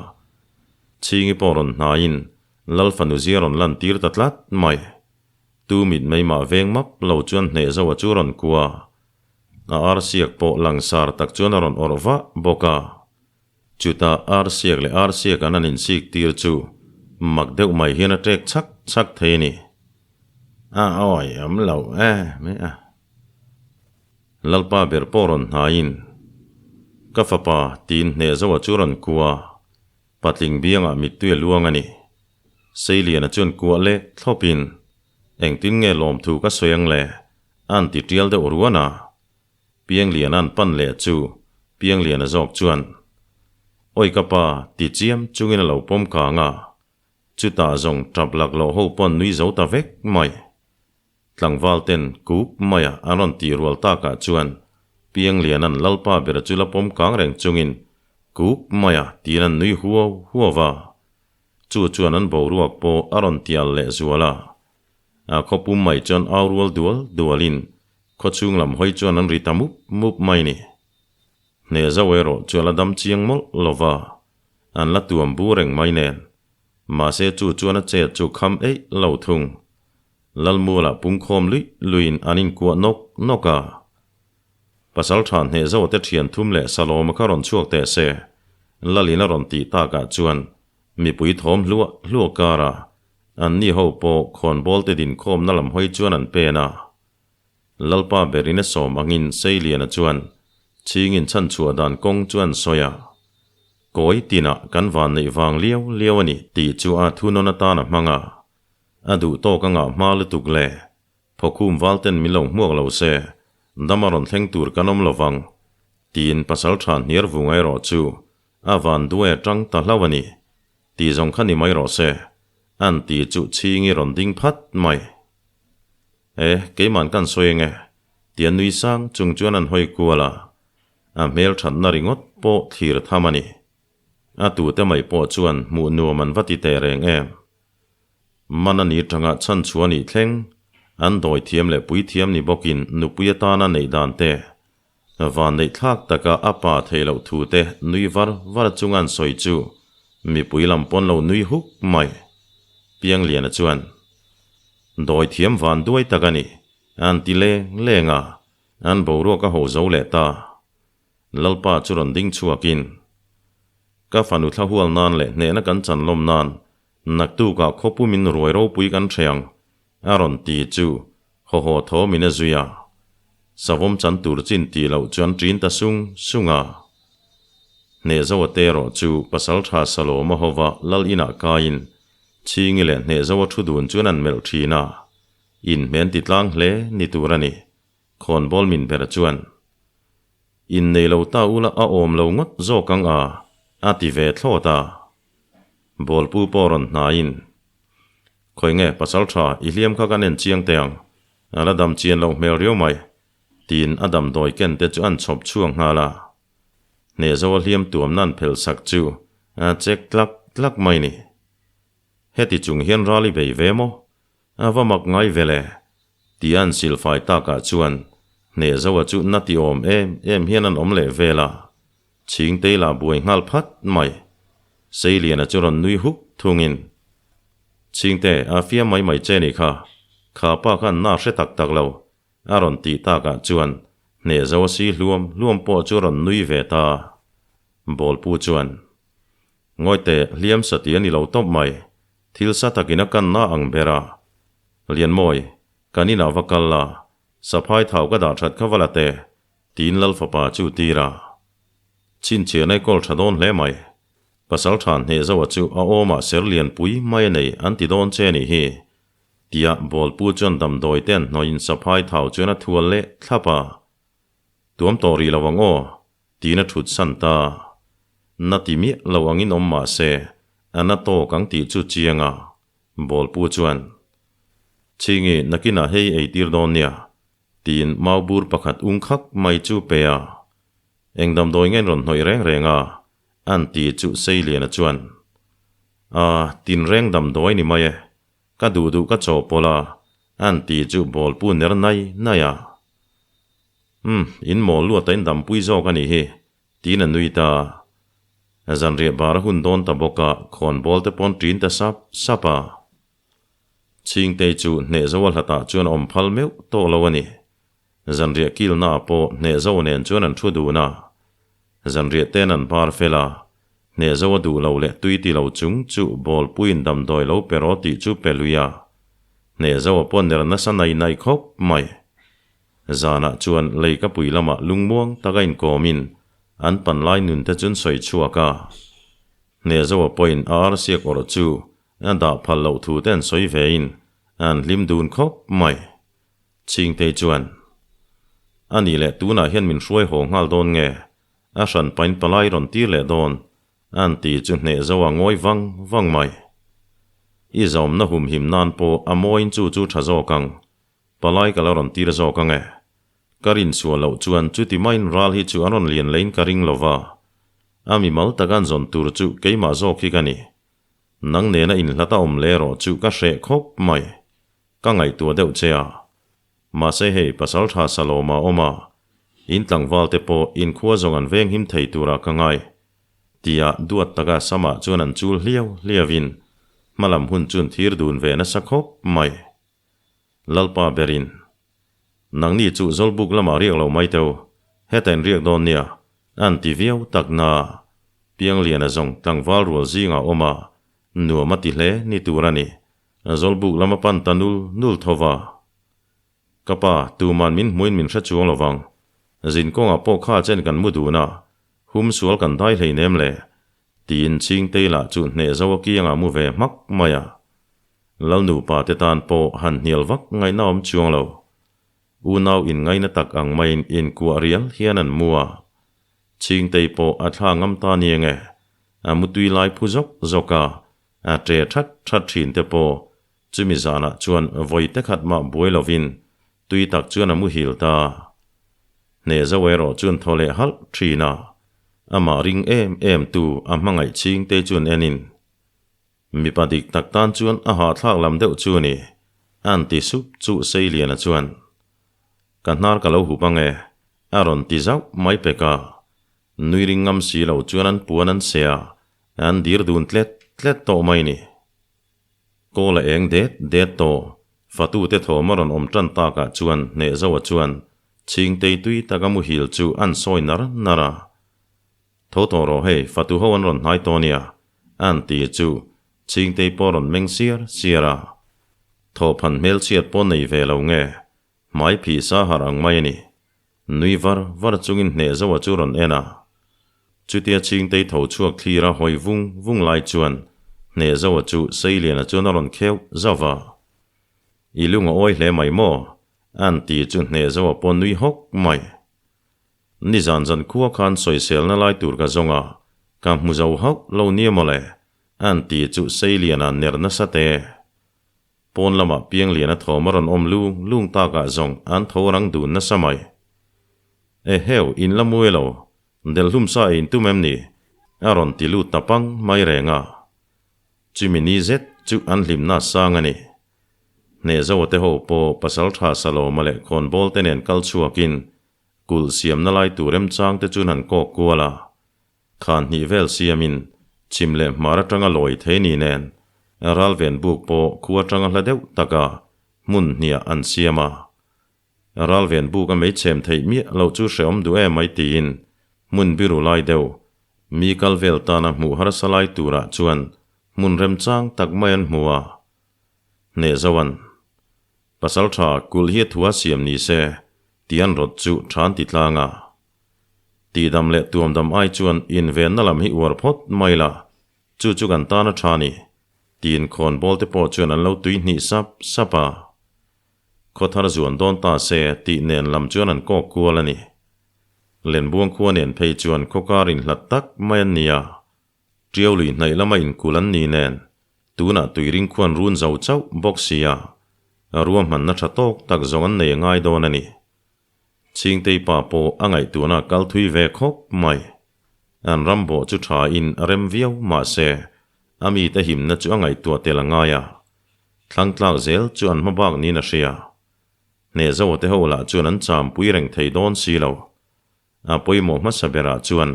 Chhingi pawh rawn hnaiin Lal fanu zia rawn lantir ta tlat mai. Tu mit mai mah veng map lo chuan hneh zo a chu rawn kua. A arsiak pawh langsar tak chuan a rawn awrh vah bawk a. Chutah arsiak leh arsiak an an insik tir chu mak deuh mai hian a ṭek chhak chhak thei a ni. A awi am lo e mai a. Lalpa ber pawh rawn hnaiin, Ka fapa tiin hneh zo a chu rawn kua. Patling biangah mittui a luang a ni. Seiliana chuan kuah leh thlawpin, Engtin nge lawmthu ka sawi ang le? A'n ti tial deuh ruan a. Piangliana'n pan leh chu Piangliana zawk chuan, Awi ka pa, ti chiam chungin a lo pawm kang a. Chutah zawng tap laklawh ho pawn nui zo ta vek mai. Tlangval ten kuk maia an rawn tih rual takah chuan Piangliana'n Lalpa bera chu la pawm kang reng chungin kuk maia tiin an nui huau huau va. Chu chuan an boruak pawh a rawn tial leh zual a. A khaw pum mai chuan au rual dual dualin khaw chhung lam hawi chuan an ri ta mup mup mai ni. Hneh zo erawh chu a la dam chiang mawlh lo va, an la tuam bu reng mai nen. Mahse chu chuan a chet chu kham eih lo thung. Lalmualah pungkhawm luih luiin an inkuah nawk nawk a. Pasal tha hneh zo te thian thum leh Salawma kha rawn chhuak teh se, Lalin a rawn tih takah chuan mipui thawm hluah hluah kara anni ho pawh khawnbawl te dinkhawmna lam hawi chuan an pen a. Lalpa berin a sawm angin Seiliana chuan chhingin chhanchhuah dan kawng chu an sawi a. Kawi tinah kan van neih vang liau liau a ni tih chu a thunawn atan a hmang a. A duh tawk a ngah hma lutuk le. Thawkhum val ten min lo hmuak lo se, dam a rawn thleng tur kan awm lo vang, tiin pasal tha hniar vung erawh chu a van duai a tang ta hlauh a ni. Ti zawng kha ni mai rawh se, an ti chu chhingi rawn ding phat mai. E, keiman kan sawi enge, tia nui sang chung chuan an hawi kual a. A hmel thatna ringawt pawh thlir tham a ni. A tute mai pawh chuan hmuh nuam an va ti teh reng em. Man a ni tanga chhan chhuah nih thleng, an dawi thiam leh pui thiam ni bawkin nupui atana neih dan te, van neih thlak taka a pa theih loh thu te nui var var chunga an sawi chu mipui lam pawn lo nui huk mai. Piangliana chuan, Dawi thiam van duai tak a ni, an ti leng leng a, an boruak a ho zo leh ta. Lalpa chu rawn ding chhuakin, Ka fanu thla hual nan leh hnehna kan chan lawm nan naktukah khawpu min ruai ropui kan hre ang, a rawn ti chu haw haw thaw min a zui a. Savawm chan tur chin tih loh chu an ṭin ta sung sung a. Hnehzoa te erawh chu Pasalṭha Saloma hova lal inah kaiin Chhingi leh Hnehzoa thu dun chuan an melh ṭhin a, inhmen ti tlang hle ni tur a ni. Khawnbawl min ber chuan, Innei lo ta ula a awm lo ngawt zawk ang a, a ti ve thlawt a. Bawlpu pawh rawn hnaiin, Khawi nge pasal tha i hliam kha kan en chiang teh ang, a la dam chian loh hmel riau mai, tiin a damdawi ken te chu an chhawp chhuak nghal a. Hnehzoa hliam tuamna an phelh sak chu a chek tlak tlak mai ni. Heti chung hian ral i bei ve maw? A va mak ngai ve le, tih an silfai takah chuan Hnehzoa chu na ti awm em em hian an awm leh vel a, Chhingtei lah buai nghal phat mai. Seiliana chu rawn nui huk thungin, Chhingte, a fiam mai mai che nih kha, kha pa khan na hre tak tak lo, a rawn tih takah chuan Hnehzoa si hluam hluam pawh chu rawn nui ve ta. Bawlpu chuan, Ngawite, hliam sati a ni lo tawp mai. Thil sa takin a kanna ang ber a. Lianmawi, kan inah va kal la, saphai thau ka dah that kha va la teh, tiin Lal fapa chu tir a. Chhinchhiahna i kawl tha dawn hle mai. Pasal tha Hnehzoa chu a awmah ser lianpui mai a nei an ti dawn che a nih hi, tia Bawlpu chuan damdawi te an hnawhin saphai thau chuan a thual leh thlap a. Tuam tawh rih lo ang aw, Tiin a thut san ta. Na ti miah lo angin awm mah se, a na tawk ang tih chu chiang a, Bawlpu chuan, Chhingi, nakinah hei ei tir dawn nia, tiin mau bur pakhat ung khak mai chu pe a. Eng damdawi nge rawn hnawih reng reng a, an ti chu Seiliana chuan, A, tinreng damdawi ni mai e, ka duh duh ka chawhpawlh a, an ti chu Bawlpu ner nai nai a. Umm, in mawl luat a in dampui zawk a nih hi, tiin a nui ta. Zanriah bar a hun dawn ta bawk a, khawnbawl te pawn ṭin ta sap sap a. Chhingtei chu hnehzo a hlatah chuan a awm phal meuh tawh lo a ni. Zanriah kilna ah pawh hnehzo nen chuan an thu dun a. Zanriah ten an bar fel a, hnehzo a duh lo leh tui ti lo chung chu bawlpuiin damdawi lo pe rawh tih chu pe lui a. Hnehzo a pawn ner nasa nai nai khawp mai. Zanah chuan leikapui lamah lungmuang taka inkawmin an panlai nunte chu an sawi chhuak a. Hnehzoa pawhin a arsiak awrh chu a dah phal loh thu te an sawi vein an hlim dun khawp mai. Chhingtei chuan, A nih leh tunah hian min hruai haw nghal dawn nge? A hran pain palai rawn tir leh dawn an ti chu Hnehzoa ngawi vang vang mai. I zawmna humhim nan pawh a mawiin chu chu tha zawk ang. Palai ka la rawn tir zawk ang e. Ka rinchhuah loh chuan chuti maiin ral hi chu an rawn lian leiin ka ring lo va. A mimal taka an zawn tur chu keimah zawk hi ka ni. Nang nena inhlat a awm leh erawh chu ka hreh khawp mai. Ka ngaihtuah deuh che a. Mahse hei Pasaltha Salawma awm a, in tlangval te pawh inkhua zawng an venghim thei turah ka ngai. Tia duat taka samah chuan an chul hliau hliauin hmalam hun chun thir dun ve nasa khawp mai. Lalpa berin, Nangni chu Zawlbuk lamah riak lo mai teu, heta in riak dawn nia, an ti viau tak na. Piangliana zawng tlangval rual zingah awm a, nuam a ti hle ni tur a ni. Zawlbuk lama pan ta nul nul tho va. Ka pa, tuman min hmuin min hre chuang lo vang. Zin kawngah pawh kha chen kan mu dun a, hum sual kan dai hleinem le, tiin Chhingtei lah chu hneh zo a kiangah mu ve hmak mai a. Lal nupa te tan pawh han hnial vak ngaihna awm chuang lo. Unau inngaina tak ang maiin inkuah rial hian an mu a. Chhingtei pawh a thla ngam ta ni enge, a mutui lai phu zawk zawk a, a ṭe that that ṭhin te pawh chumi zanah chuan vawi te khat mah buai lovin tui tak chuan a muhil ta. Hneh zo erawh chuan thaw leh halh thin a, amah ring em em tu a hmangaih ching te chuan enin, Mipa dik tak tan chuan a hahthlak lam deuh chu a ni, a'n ti sup chu Seiliana chuan, Ka hnar ka lo hup ang e, a rawn ti zauh mai pek a. Nui ring ngam si lo chuan an puan an seh a, an dir dun tlet tlet tawh mai ni. Kawl a eng det det tawh, fatute thawm a rawn awm tan takah chuan Hnehzoa chuan Chhingtei tui taka muhil chu an sawi nar nar a. Tho tawh rawh hei, fatu ho an rawn hnai tawh nia, a'n ti chu Chhingtei pawh a rawn meng siar siar a. Thawhphan hmelchhiat pawh nei ve lo nge, hmai phih sa harh ang mai a ni. Nui var var chungin Hnehzoa chu rawn en a. Chutia Chhingtei tho chhuak thlir a hawi vung vung lai chuan Hnehzoa chu Seiliana chuan a rawn kheuh zauh va. I lung a awi hle mai maw? A'n ti chu Hnehzoa pawh nui hawk mai. Nizan zan khua khan sawiselna lai tur ka zawng a, ka hmu zo hauh lo nia mawle, a'n ti chu Seiliana ner nasa te. Pawn lamah Piangliana thawm a rawn awm lung lung takah zawng an tho rang dun nasa mai. Eheu, in la muai lo, delhlum sa ei in tum em ni? a rawn ti lut ta pang mai reng a. Chumi ni zet chu an hlimna sang a ni. Hnehzoa te ho pawh Pasaltha Salawma leh Khawnbawl te nen kal chhuakin kulh siamna lai tur remchang te chuan han kawk kual a. Khan hnih vel siamin chhim leh hmar atanga lawi thei ni nen ralven buk pawh khu atanga hla deuh taka hmun hniah an siam a. Ralven buk a meichhem theih miah loh chu hrehawm duh em mai tiin hmun biru lai deuh mi kal vel tana hmuh harsa lai turah chuan hmun remchang tak mai an hmu a. Hnehzoan Pasal tha kulh hi a thua siam ni se tih an rawt chu than ti tlang a. Tihdam leh tuamdam ai chuan invenna lam hi uar phawt mai la, chu chu kan tan a tha ni, tiin khawnbawl te pawh chuan an lo tui hnih sap sap a. Khawthar zuan dawn ta se tih nen lam chuan an kawk kual a ni. Lenbuang khua nen phei chuan khawkar inhlat tak mai an ni a. Tiau lui hnaih lama inkulh an ni nen, tunah tuiring khuan run zo chauh bawk sia, ruahmanna tha tawk tak zawng an nei a ngai dawn a ni. Chhingtei pa pawh a ngaihtuahna a kal thui ve khawp mai. An ram bawh chu tha in a rem viau mahse, a mite himna chu a ngaihtuah tel a ngai a. Thlang tlak zel chu an hma bak niin a hria. Hnehzoa te ho lah chuan an champui reng thei dawn si lo. A pawimawh hmasa berah chuan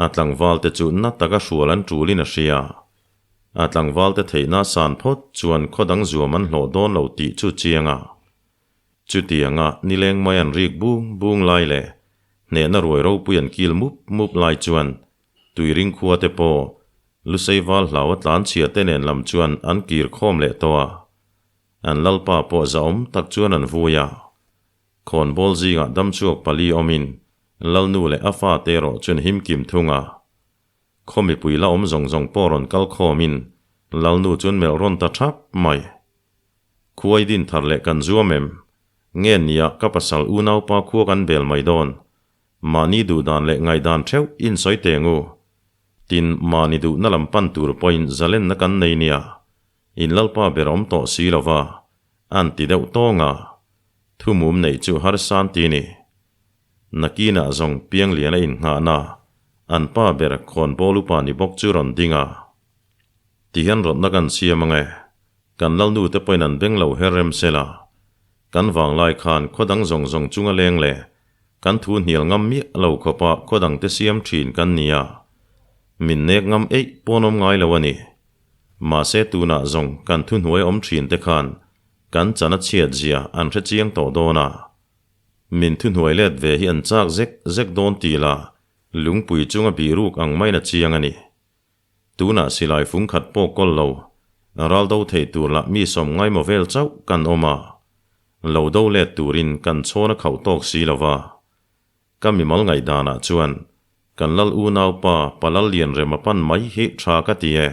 a tlangvalte chu na taka hrual an ṭulin a hria. A tlangvalte theihna san phawt chuan khaw dang zuam an hlawh dawn lo tih chu chiang a. Chutianga nileng mai an rik bung bung lai leh hnehna ruai ropui an kil mup mup lai chuan Tuiring khua te pawh Luseival hlau a tlanchhia te nen lam chuan an kir khawm leh tawh a. An lalpa pawh zahawm tak chuan an vui a. Khawnbawl zingah damchhuak pali awmin Lalnu leh a fate erawh chuan him kim thung a. Khaw mipui la awm zawng zawng pawh rawn kal khawmin Lalnu chuan melh rawn ta thap mai. Khuai din thar leh kan zuam em? Nge nia ka pasal unaupa khua kan bel mai dawn. Mahni duhdan leh ngaihdan theuh in sawi teng u. Tin, mahni duhna lam pan tur pawhin zalenna kan nei nia. In lalpa ber awm tawh si lo va, a'n ti deuh tawng a. Thumum neih chu harsa an ti ni. Nakinah zawng Piangliana innghahna an pa ber khawnbawl upa ni bawk chu rawn ding a. Tihian rawtna kan siam ang e. Kan lalnu te pawhin an beng lo her rem se la. Kan vanglai khan khaw dang zawng zawng chunga leng leh kan thu hnial ngam miah lo khawpa khaw dang te siam thin kan ni a. Min nek ngam eih pawn awm ngai lo a ni. Mahse tunah zawng kan thuhnuai awm thin te khan kan chan a chhiat zia an hre chiang tawh dawn a. Min thuhnuai let ve hi an chak zek zek dawn ti la, lungpui chunga bihruk ang maiin a chiang a ni. Tunah silai fung khat pawh kawl lo, ral do thei tur lah mi sawm ngaihmaw vel chauh kan awm a, lo do let turin kan chhawn a khauh tawk si lo va. Ka mimal ngaihdanah chuan kan lal unaupa Palal Lianrema pan mai hi tha ka ti e.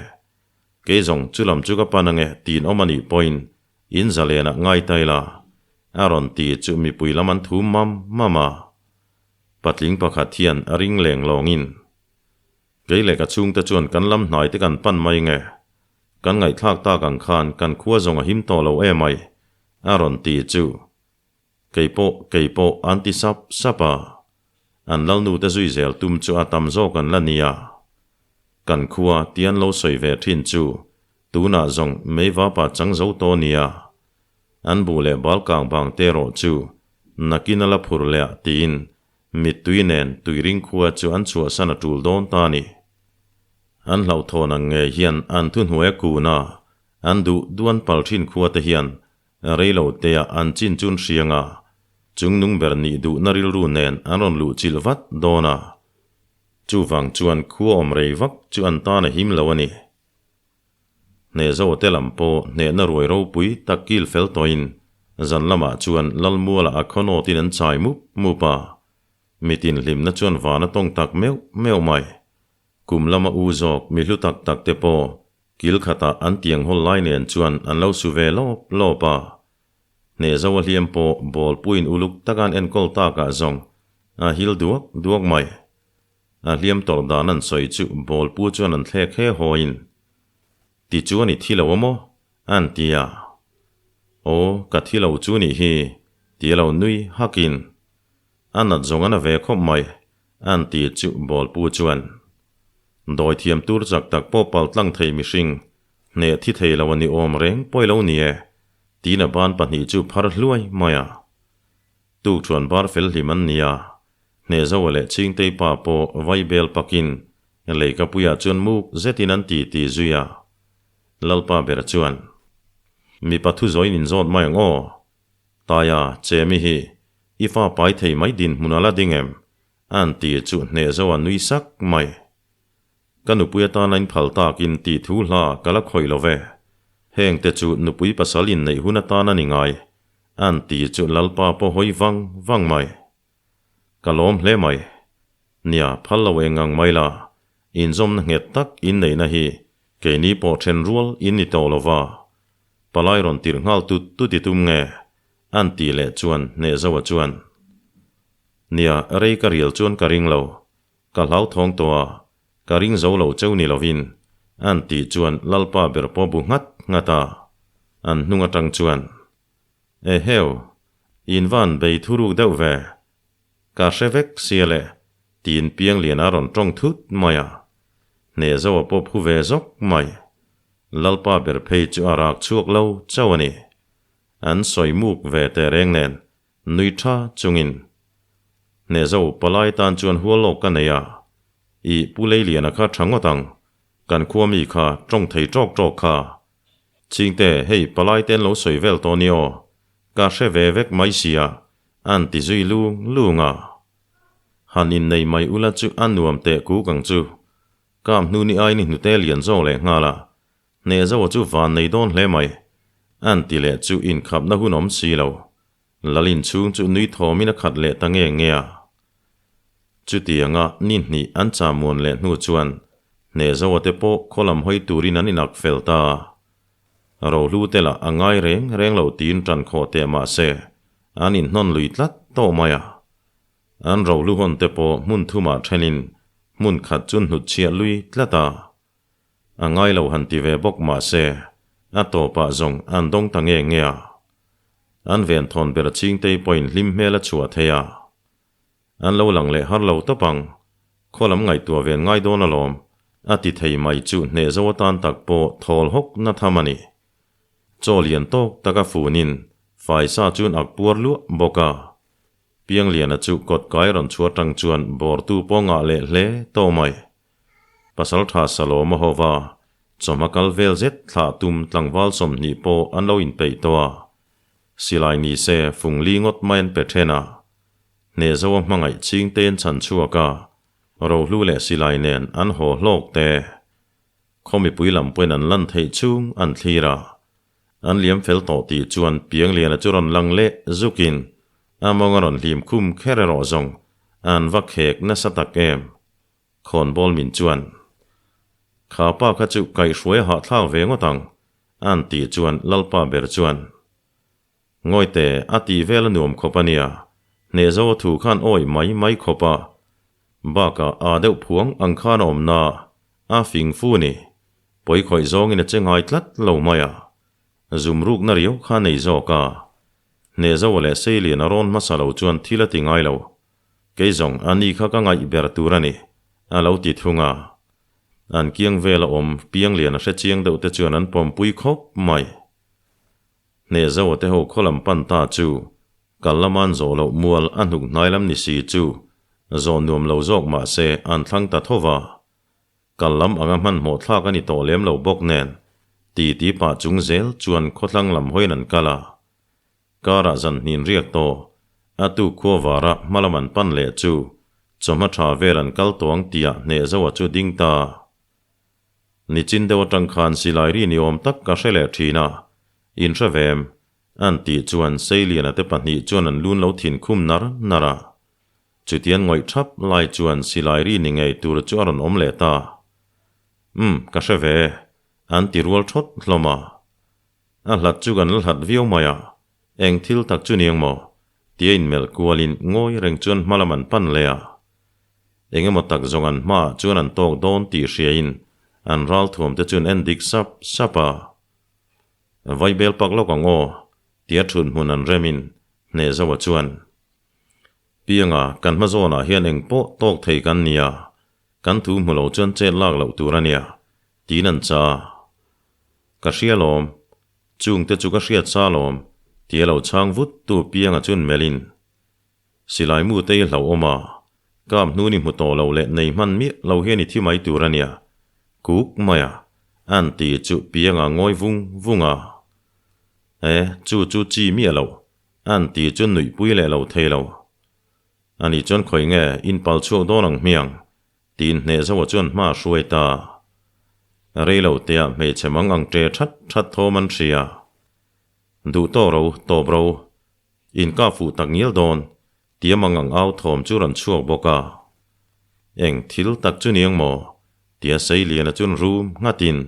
Kei zawng chu lam chu ka pan ange tiin awm a nih pawhin in zalenah ngai ta ila, a rawn ti chu mipui lam an thum mam mam a. Patling pakhat hian a ring leng lawngin. Kei leh ka chhungte chuan kan lam hnai te kan pan mai nge? Kan ngaihthlak tak ang khan kan khua zawng a him tawh lo em ai? A rawn ti chu. Kei pawh, kei pawh an ti sap sap a. An lalnu te zui zel tum chu a tam zawk an la nia. Kan khua ti an lo sawi ve thin chu tunah zawng meivapa chang zo tawh nia. An buh leh bal kang bang te erawh chu nakin a la phur leh ah tiin mittui nen tuiring khua chu an chhuahsan a tul dawn ta a ni. An hlauhthawn ang ngei hian an thuhnuai a kun a, an duh duan pal thin khua te hian Rei lo teah an chin chun hriang a, chungnung ber nih duhna rilru nen an rawn luh chilh vat dawn a. Chuvang chuan khua awm rei vak chu an tan a him lo a ni. Hnehzo te lam pawh hnehna ruai ropui tak kil fel tawhin zan lamah chuan Lalmuala a khawnawtin an chai mup mup a. Mitin hlimna chuan van a tawng tak meuh meuh mai. Kum lama u zawk mi hlu tak tak te pawh Kil khatah an tiang hawl lai nen chuan an lo su ve lawp lawp a. Hnehzo a hliam pawh ball puiin uluk taka an enkawl takah zawng a hil duak duak mai. A hliam tawrh dan an sawi chu ball pu chuan an thlek he hawiin, Ti chuan i thi lo a maw? an ti a. Aw, ka thi lo chu nih hi, ti a lo nui hakin, A nat zawng a na ve khawp mai, an ti chu ball pu chuan. Dawi thiam tur chak tak pawh pal tlang thei mihring, hneh thi thei lo a ni awm reng pawi lo ni e, tiin a ban pahnih chu phar hluai mai a. Tuk chuan bar fel hlim an ni a, Hnehzoa leh Chhingtei pa pawh vai bel pakin leikapuiah chuan muk zetin an ti ti zui a. Lalpa ber chuan, Mipa thu zawiin inzawt mai ang aw, Taia, Chemi hi i fa pai thei mai dinhmun a la ding em? An ti chu hneh zo a nui sak mai. Ka nupui atana in phal takin tih thu hla ka la khawih lo ve. Heng te chu nupui pasal inneih hun atan a ni ngai. An ti chu Lalpa pawh hawi vang vang mai. Ka lawm hle mai. Nia, phal lo eng ang mai la, inzawmna nghet tak inneihna hi keini pawh then rual in ni tawh lo va. Palai rawn tirh nghal tut tut i tum nge? An tih leh chuan Hnehzoa chuan, Nia, rei ka rial chuan ka ring lo. Ka hlauthawng tawh a, ka ring zo lo cheu ni lovin, an tih chuan Lalpa ber pawh bu nghat nghat a. An hnung atang chuan, Eheu, in van bei thuruk deuh ve. Ka hre vek sia le, tiin Piangliana a rawn tawng thut mai a. Hnehzoa pawh phu ve zawk mai. Lalpa ber phei chu a rak chhuak lo chauh a ni. An sawi muk ve teh reng nen nui tha chungin Hnehzo palai tan chuan hual lawk ka nei a, i Pu Leiliana kha tha ngawt ang, kan khua mi kha tawng thei tawk tawk kha. Chingte hei palai ten lo sawi vel tawh ni aw, ka hre ve vek mai sia, an ti zui lung lung a. Han innei mai ula chu a nuam teh kuk ang chu. Kam hnu ni aini hnute lian zawk leh nghal a, Hnehzoa chu van nei dawn hle mai. An ti leh chu inkhapna hun awm si lo. Lalin chhung chu nui thawmin a khat leh ta nge nge a. Chutianga ni hnih an chamuan leh hnu chuan Hnehzoa te pawh khaw lam hawi turin an inak fel ta. Rohlu te lah a ngai reng reng lo tiin ṭan khawh teh mah se an inhnawn lui tlat tawh mai a. An rohlu hawn te pawh hmun thumah ṭhenin hmun khat chu hnutchhiah lui tlat a. A ngai lo han ti ve bawk mah se, a tawpah zawng an dawng ta nge nge a. An venthawn ber Chhingtei pawhin hlim hmel a chhuah thei a. An lo lang leh har lo tawp ang, khaw lam ngaihtuah ven ngai dawn alawm, a ti thei mai chu hneh zo atan tak pawh thawl hawk na tham a ni. Chaw lian tawk taka funin faisa chuan ak puar luah bawk a. Piangliana chu kawt kai rawn chhuah tang chuan bawrtu pawh ngah leh hle tawh mai. Pasalṭha Salawma hova chawhma kal vel zet thlah tum tlangval 20 pawh an lo inpeih tawh a. Silai ni se fung li ngawt mai an pe ṭhen a. Hnehzoa hmangaih chhingte an chhan chhuak a, rohlu leh silai nen an haw hlawk te. Khaw mipui lam pawhin an lan theih chhung an thlir a. An liam fel tawh tih chuan Piangliana chu rawn lang leh zukin a mawng a rawn hlim khum kher erawh zawng an va khek nasa tak em. Khawnbawl min chuan, Kha pa kha chu kaihhruai a hahthlak ve ngawt ang, a'n tih chuan Lalpa ber chuan, Ngawite, a tih vel a nuam khawp a nia, hnehzo a thu khan awih mai mai khawp a, bakah aa deuh phuang ang khan a awm na, a fing fu ni, pawi khawih zawngin a che ngai tlat lo mai a, zum rukna riau kha a nei zawk a, hnehzo leh Seilian a rawn hmasa lo chuan thil a ti ngai lo. Kei zawng a ni kha ka ngaih ber tur a ni, a lo ti thung a. An kiang vela awm Piangliana hre chiang deuh te chuan an pawmpui khawp mai. Hnehzoa te ho khaw lam pan ta chu kal lama an zawh loh mual a hnuk hnai lam ni si chu zawh nuam lo zawk mah se an thlang ta tho va. Kal lam anga hmanhmawh thlak a ni tawh lem lo bawk nen ti ti pah chung zel chuan khawthlang lam hawiin an kal a. Karah zan hnin riak tawh a tuk khua vara hma lam an pan leh chu chawhma tha vel an kal tawh ang tihah Hnehzoa chu ding ta. Nichin deuh atang khan silai ri ni awm tak ka hre leh thin a, in hre vem, an tih chuan Seiliana te pahnih chuan an lun lo thin khum nar nar a. Chutian ngawih thap lai chuan silai ri ni ngei tur chu a rawn awm leh ta. Umm, ka hre ve, an ti rual thawt hlawm a. A hlat chu kan la hlat viau mai a, eng thil tak chu niang maw? tia inmelh kualin ngawi reng chuan hma lam an pan leh a. Eng emaw tak zawng an hmaah chuan an tawk dawn tih hriain an ralthuam te chu an en dik sap sap a. Vaibel pak lawk ang aw, tia thut hmun an remin Hnehzoa chuan, Pianga, kan hma zawnah hian eng pawh tawk thei kan nia, kan thu hmu lo chuan chet lak loh tur a nia, tiin an cha a. Ka hria lawm, chung te chu ka hriat sa lawm, tia lo chhang vut tu Pianga chuan melhin, Silai mu te i hlauhawm a, kap hnu ni hmu tawh lo leh nei hman miah lo hian i thi mai tur a nia, kuk mai a, an ti chu Pianga ngawi vung vung a. E, chu chu chi miah lo, an ti chu nuihpui leh lo thei lo. Ani chuan khawi nge in pal chhuak dawn ang hmiang, tiin Hnehzoa chuan hma a hruai ta. Rei lo tea hmeichhe mang ang ṭe ṭhat ṭhat thawm an hria. Duh tawh ro, tawp ro, in ka fuh tak ngial dawn, tia mang ang au thawm chu rawn chhuak bawk a. Eng thil tak chu niang maw? tia Seiliana chuan rum nghatin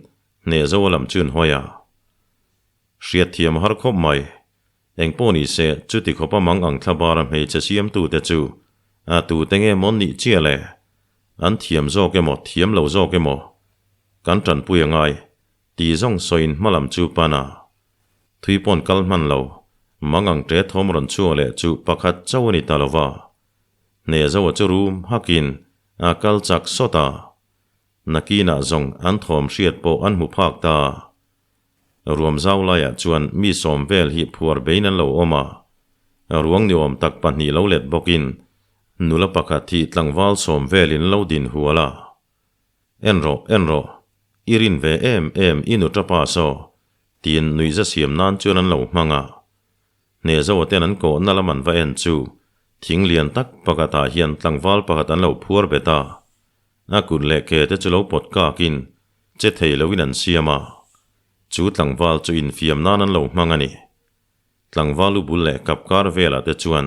Hnehzoa lam chu an hawi a. Hriatthiam a har khawp mai. Eng pawh ni se, chuti khawpa mang ang thla bara hmeichhe siamtute chu a tute nge maw nih chiah le? An thiam zawk emaw, thiam lo zawk emaw? Kan tanpui a ngai, ti zawng sawiin hma lam chu pan a. Thui pawn kal hman lo, mang ang ṭe thawm rawn chhuak leh chu pakhat chauh a ni ta lo va. Hnehzoa chu rum hakin a kal chak sawt a. Nakinah zawng an thawm hriat pawh an hmu phak ta. Ruam zau laiah chuan mi sawm vel hi phuar bein an lo awm a, ruang ni awm tak pahnih lo let bawkin nula pakhat hi tlangval sawm velin lo din hual a. En rawh, en rawh, i rin ve em em i nu tapa saw, tiin nuihza siam nan chuan an lo hmang a. Hnehzoa ten an kawhna lam an va en chu thing lian tak pakhatah hian tlangval pakhat an lo phuar bet a. A kut leh ke te chu lo pawt kakin che thei loin an siam a, chu tlangval chu infiam nan an lo hmang a ni. Tlangval u bul leh kap kar velah te chuan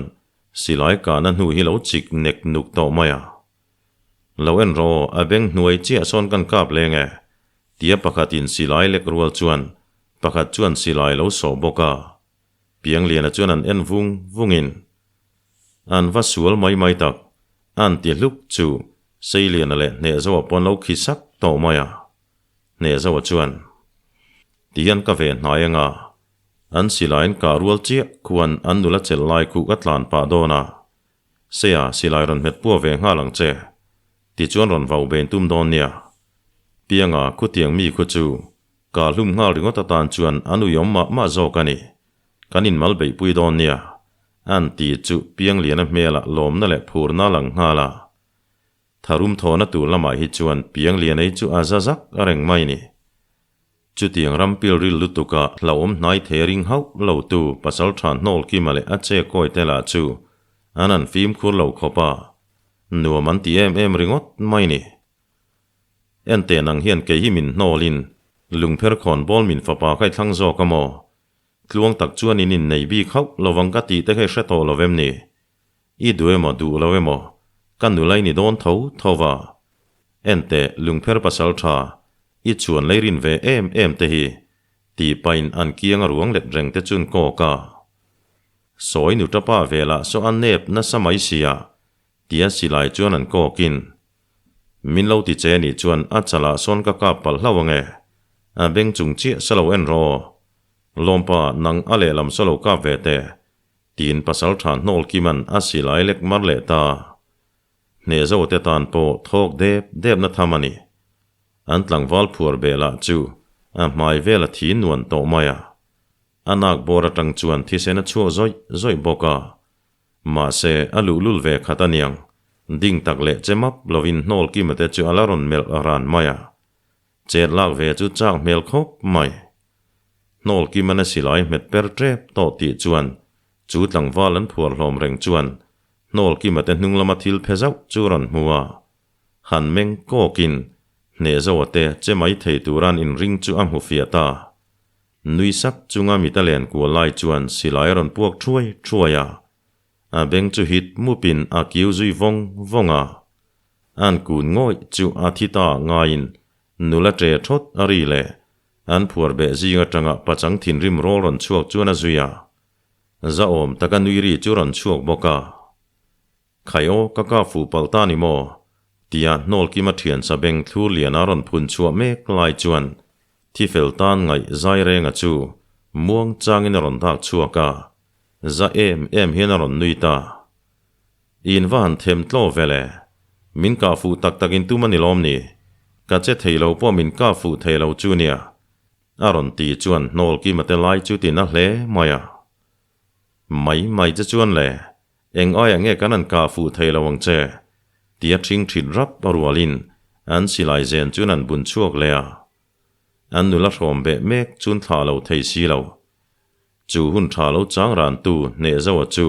silai kahna hnu hi lo chik nek nuk tawh mai a. Lo en rawh aw, a beng hnuai chiah sawn kan kap leng e, tia pakhatin silai lek rual chuan pakhat chuan silai lo sawh bawk a. Piangliana chuan an en vung vungin an va sual mai mai tak, an ti hluk chu Seiliana leh Hnehzoa pawn lo khi sak tawh mai a. Hnehzoa chuan, Tihian ka ve hnai anga, an silaiin kah rual chiah khuan an nula chelh lai khuh ka tlan pah dawn a, Seia silai rawn hmet pua ve nghal ang che, tichuan rawn vau bein tum dawn nia. Pianga khutiang mi khu chu Ka hlum nghal ringawt atan chuan an uiawm mah mah zawk a ni. Kan inmal beihpui dawn nia. An ti chu Piangliana hmelah lawmna leh phurna a lang nghal a. Tharum thawhna tur lamah hi chuan Piangliana hi chu a za zak a reng mai ni. Chutiang ram pilril lutuka hlauhawm hnai thei a ring hauh lo tu Pasaltha Hnawlkima leh a che kawi te lah chu an han fimkhur lo khawp a, nuam an ti em em ringawt mai ni. Enteh nang hian kei hi min hnawlin lungpher khawn bawl min fapa kha i thlang zawk a maw? Tluang tak chuan in innei bik hauh lovang ka tih te kha i hre tawh lo em ni? I duh emaw duh lo emaw ka nula i ni dawn tho tho va. Enteh lungpher pasal tha i chuan lei rin ve em em te hi tih pahin an kiang a ruang let reng te chun kawk a. Sawi nu tapa velah saw a nep nasa mai sia tia silai chuan an kawkin Min lo ti che nih chuan a chalah sawn ka kap palh hlauh ange. A beng chung chiah sa lo en rawh aw. Lawmpa, nang a lehlam sa lo kap ve teh. Tiin pasal tha hnawl Kima'n a silai lek mar leh ta. Hneh zo te tan pawh thawk dep depna tham a ni. An tlangval phuar beh lah chu a hmai vel a thi nuan tawh mai a. A nak bawr atang chuan thisen a chhuak zawih zawih bawk a. Mahse, a luhlul ve khat aniang. Ding tak leh che map lovin hnawl kima te chu a la rawn melh ran mai a. Chet lak ve chu chak hmel khawp mai. Hnawl kiman a silai hmet per tep tawh tih chuan chu tlangval an phuar hlawm reng chuan hnawl kima te hnung lama thil phe zauh chu rawn hmu a. Han meng kawkin hneh zoa te che mai thei turan inring chu a hmu fiah ta. Nui sak chunga mit a len kual lai chuan silai a rawn puak thuai thuai a, a beng chu hit mupin a kiu zui vawng vawng a. An kun ngawih chu a thi ta ngaiin nula ṭe thawt a ri leh an phuar beh zing aṭanga pachang thinrim rawl rawn chhuak chuan a zui a. Zahawm taka nui ri chu rawn chhuak bawk a. Khai aw, ka kap fuh palh ta ni maw? tia hnawl kima thian sa beng thlur lian a rawn phun chhuah mek lai chuan thi fel tan ngaih zai renga chu muang changin a rawn dak chhuak a, za em em hian a rawn nui ta. In va han them tlaw ve le, min kah fuh tak tak in tum a ni lawm ni? Ka che thei lo pawh min kah fuh thei lo chu nia, a rawn ti chuan hnawl kima te lai chu tin a hle mai a. Mai mai che chuan le, Eng aiah nge kan an kah fuh thei lo ang che? tia ṭhing ṭhit rap a rualin an silai zen chuan an bun chhuak leh a. An nula hrawm beh mek chun thlah lo thei si lo. Chu hun ṭha lo chang rantu Hnehzoa chu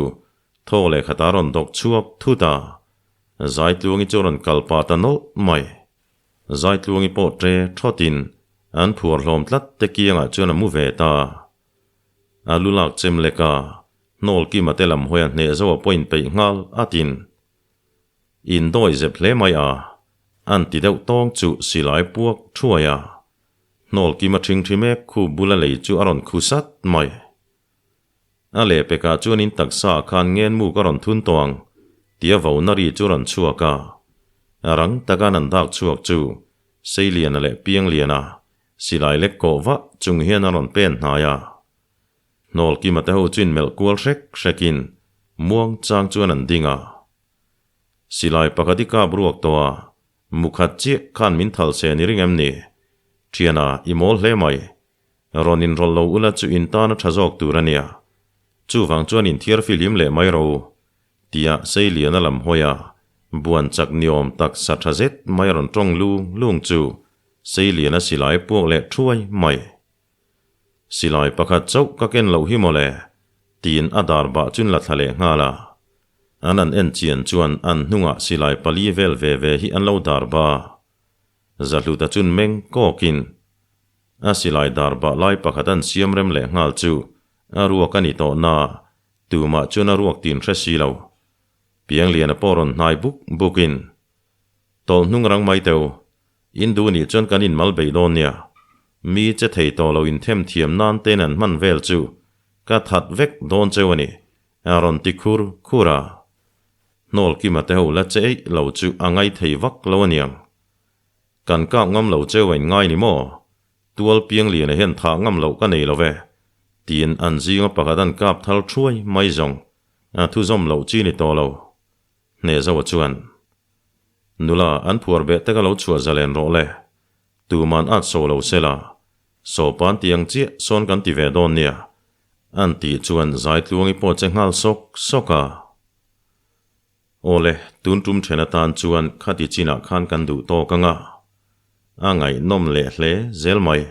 thaw leh khatah rawn dawk chhuak thut a, Zaitluangi chu rawn kal pah ta nawlh mai. Zaitluangi pawh ṭe ṭhawtin an phuar hlawm tlat te kiangah chuan a mu ve ta. A lu lak chem lek a, hnawl kima te lam hawi a hneh zo a pawh inpeih nghal at in. In dawi zep hle mai a, an ti deuh tawng chu silai puak thuai a. Hnawl kima ṭhingṭhi mek khu bula lei chu a rawn khu sat mai. A lehpekah chuan in taksa ah khan ngenmu ka rawn thun tawh ang tia vona ri chu rawn chhuak a. A rang taka an dak chhuak chu Seiliana leh Piangliana Silai lek kawh vah chung hian a rawn pen hnai a. Hnawl Kima te ho chu inmelh kual hrek hrekin muang chang chuan an ding a. Silai pakhat i kap ruak tawh a, mukhat chiah khan min thal se ni ring em ni? Thiana, i mawl hle mai. Rawn inrawlh lo ula chu in tan a tha zawk tur a nia. Chuvang chuan inthiar fihlim leh mai rawh u. Tia Seiliana lam hawi a, buan chak ni awm tak sa tha zet mai a rawn tawng lung lung chu Seiliana silai puak leh thuai mai. Silai pakhat chauh ka ken loh hi mawle, tiin a dar bah chun la thla leh nghal a. An an en chian chuan an hnungah silai pali vel ve ve hi an lo dar ba. Zahluta chun meng kawkin a silai dar bah lai pakhat an siam rem leh nghal chu a ruak a ni tawh na Tumah chuan a ruak tin hre si lo. Piangliana pawh rawn hnai buk bukin, Tawlh hnung rang mai teu, in duh nih chuan kan inmal bei dawn nia. Mi che thei tawh lo inthem thiam nan tein an hman vel chu ka that vek dawn cheu a ni, a rawn ti khur khur a. Hnawl kima te ho la che eih lo chu a ngai thei vak lo a niang. Kan kap ngam lo cheu a inngai ni maw? Tual Piangliana hian thah ngam loh ka nei lo ve, tiin an zinga pakhat an kap thal thuai mai zawng a thu zawm loh chi ni tawh lo. Hnehzoa chuan, Nula, an phuar beh te ka lo chhuah zalen rawh le, tuman at so lo se la, sawpan ti ang chiah sawn kan ti ve dawn nia, an tih chuan Zaitluangi pawh che nghal sawk sawk a. Aw le, tun tum then atan chuan khati chinah khan kan duh tawk ang a, a ngaihnawm leh hle zel mai.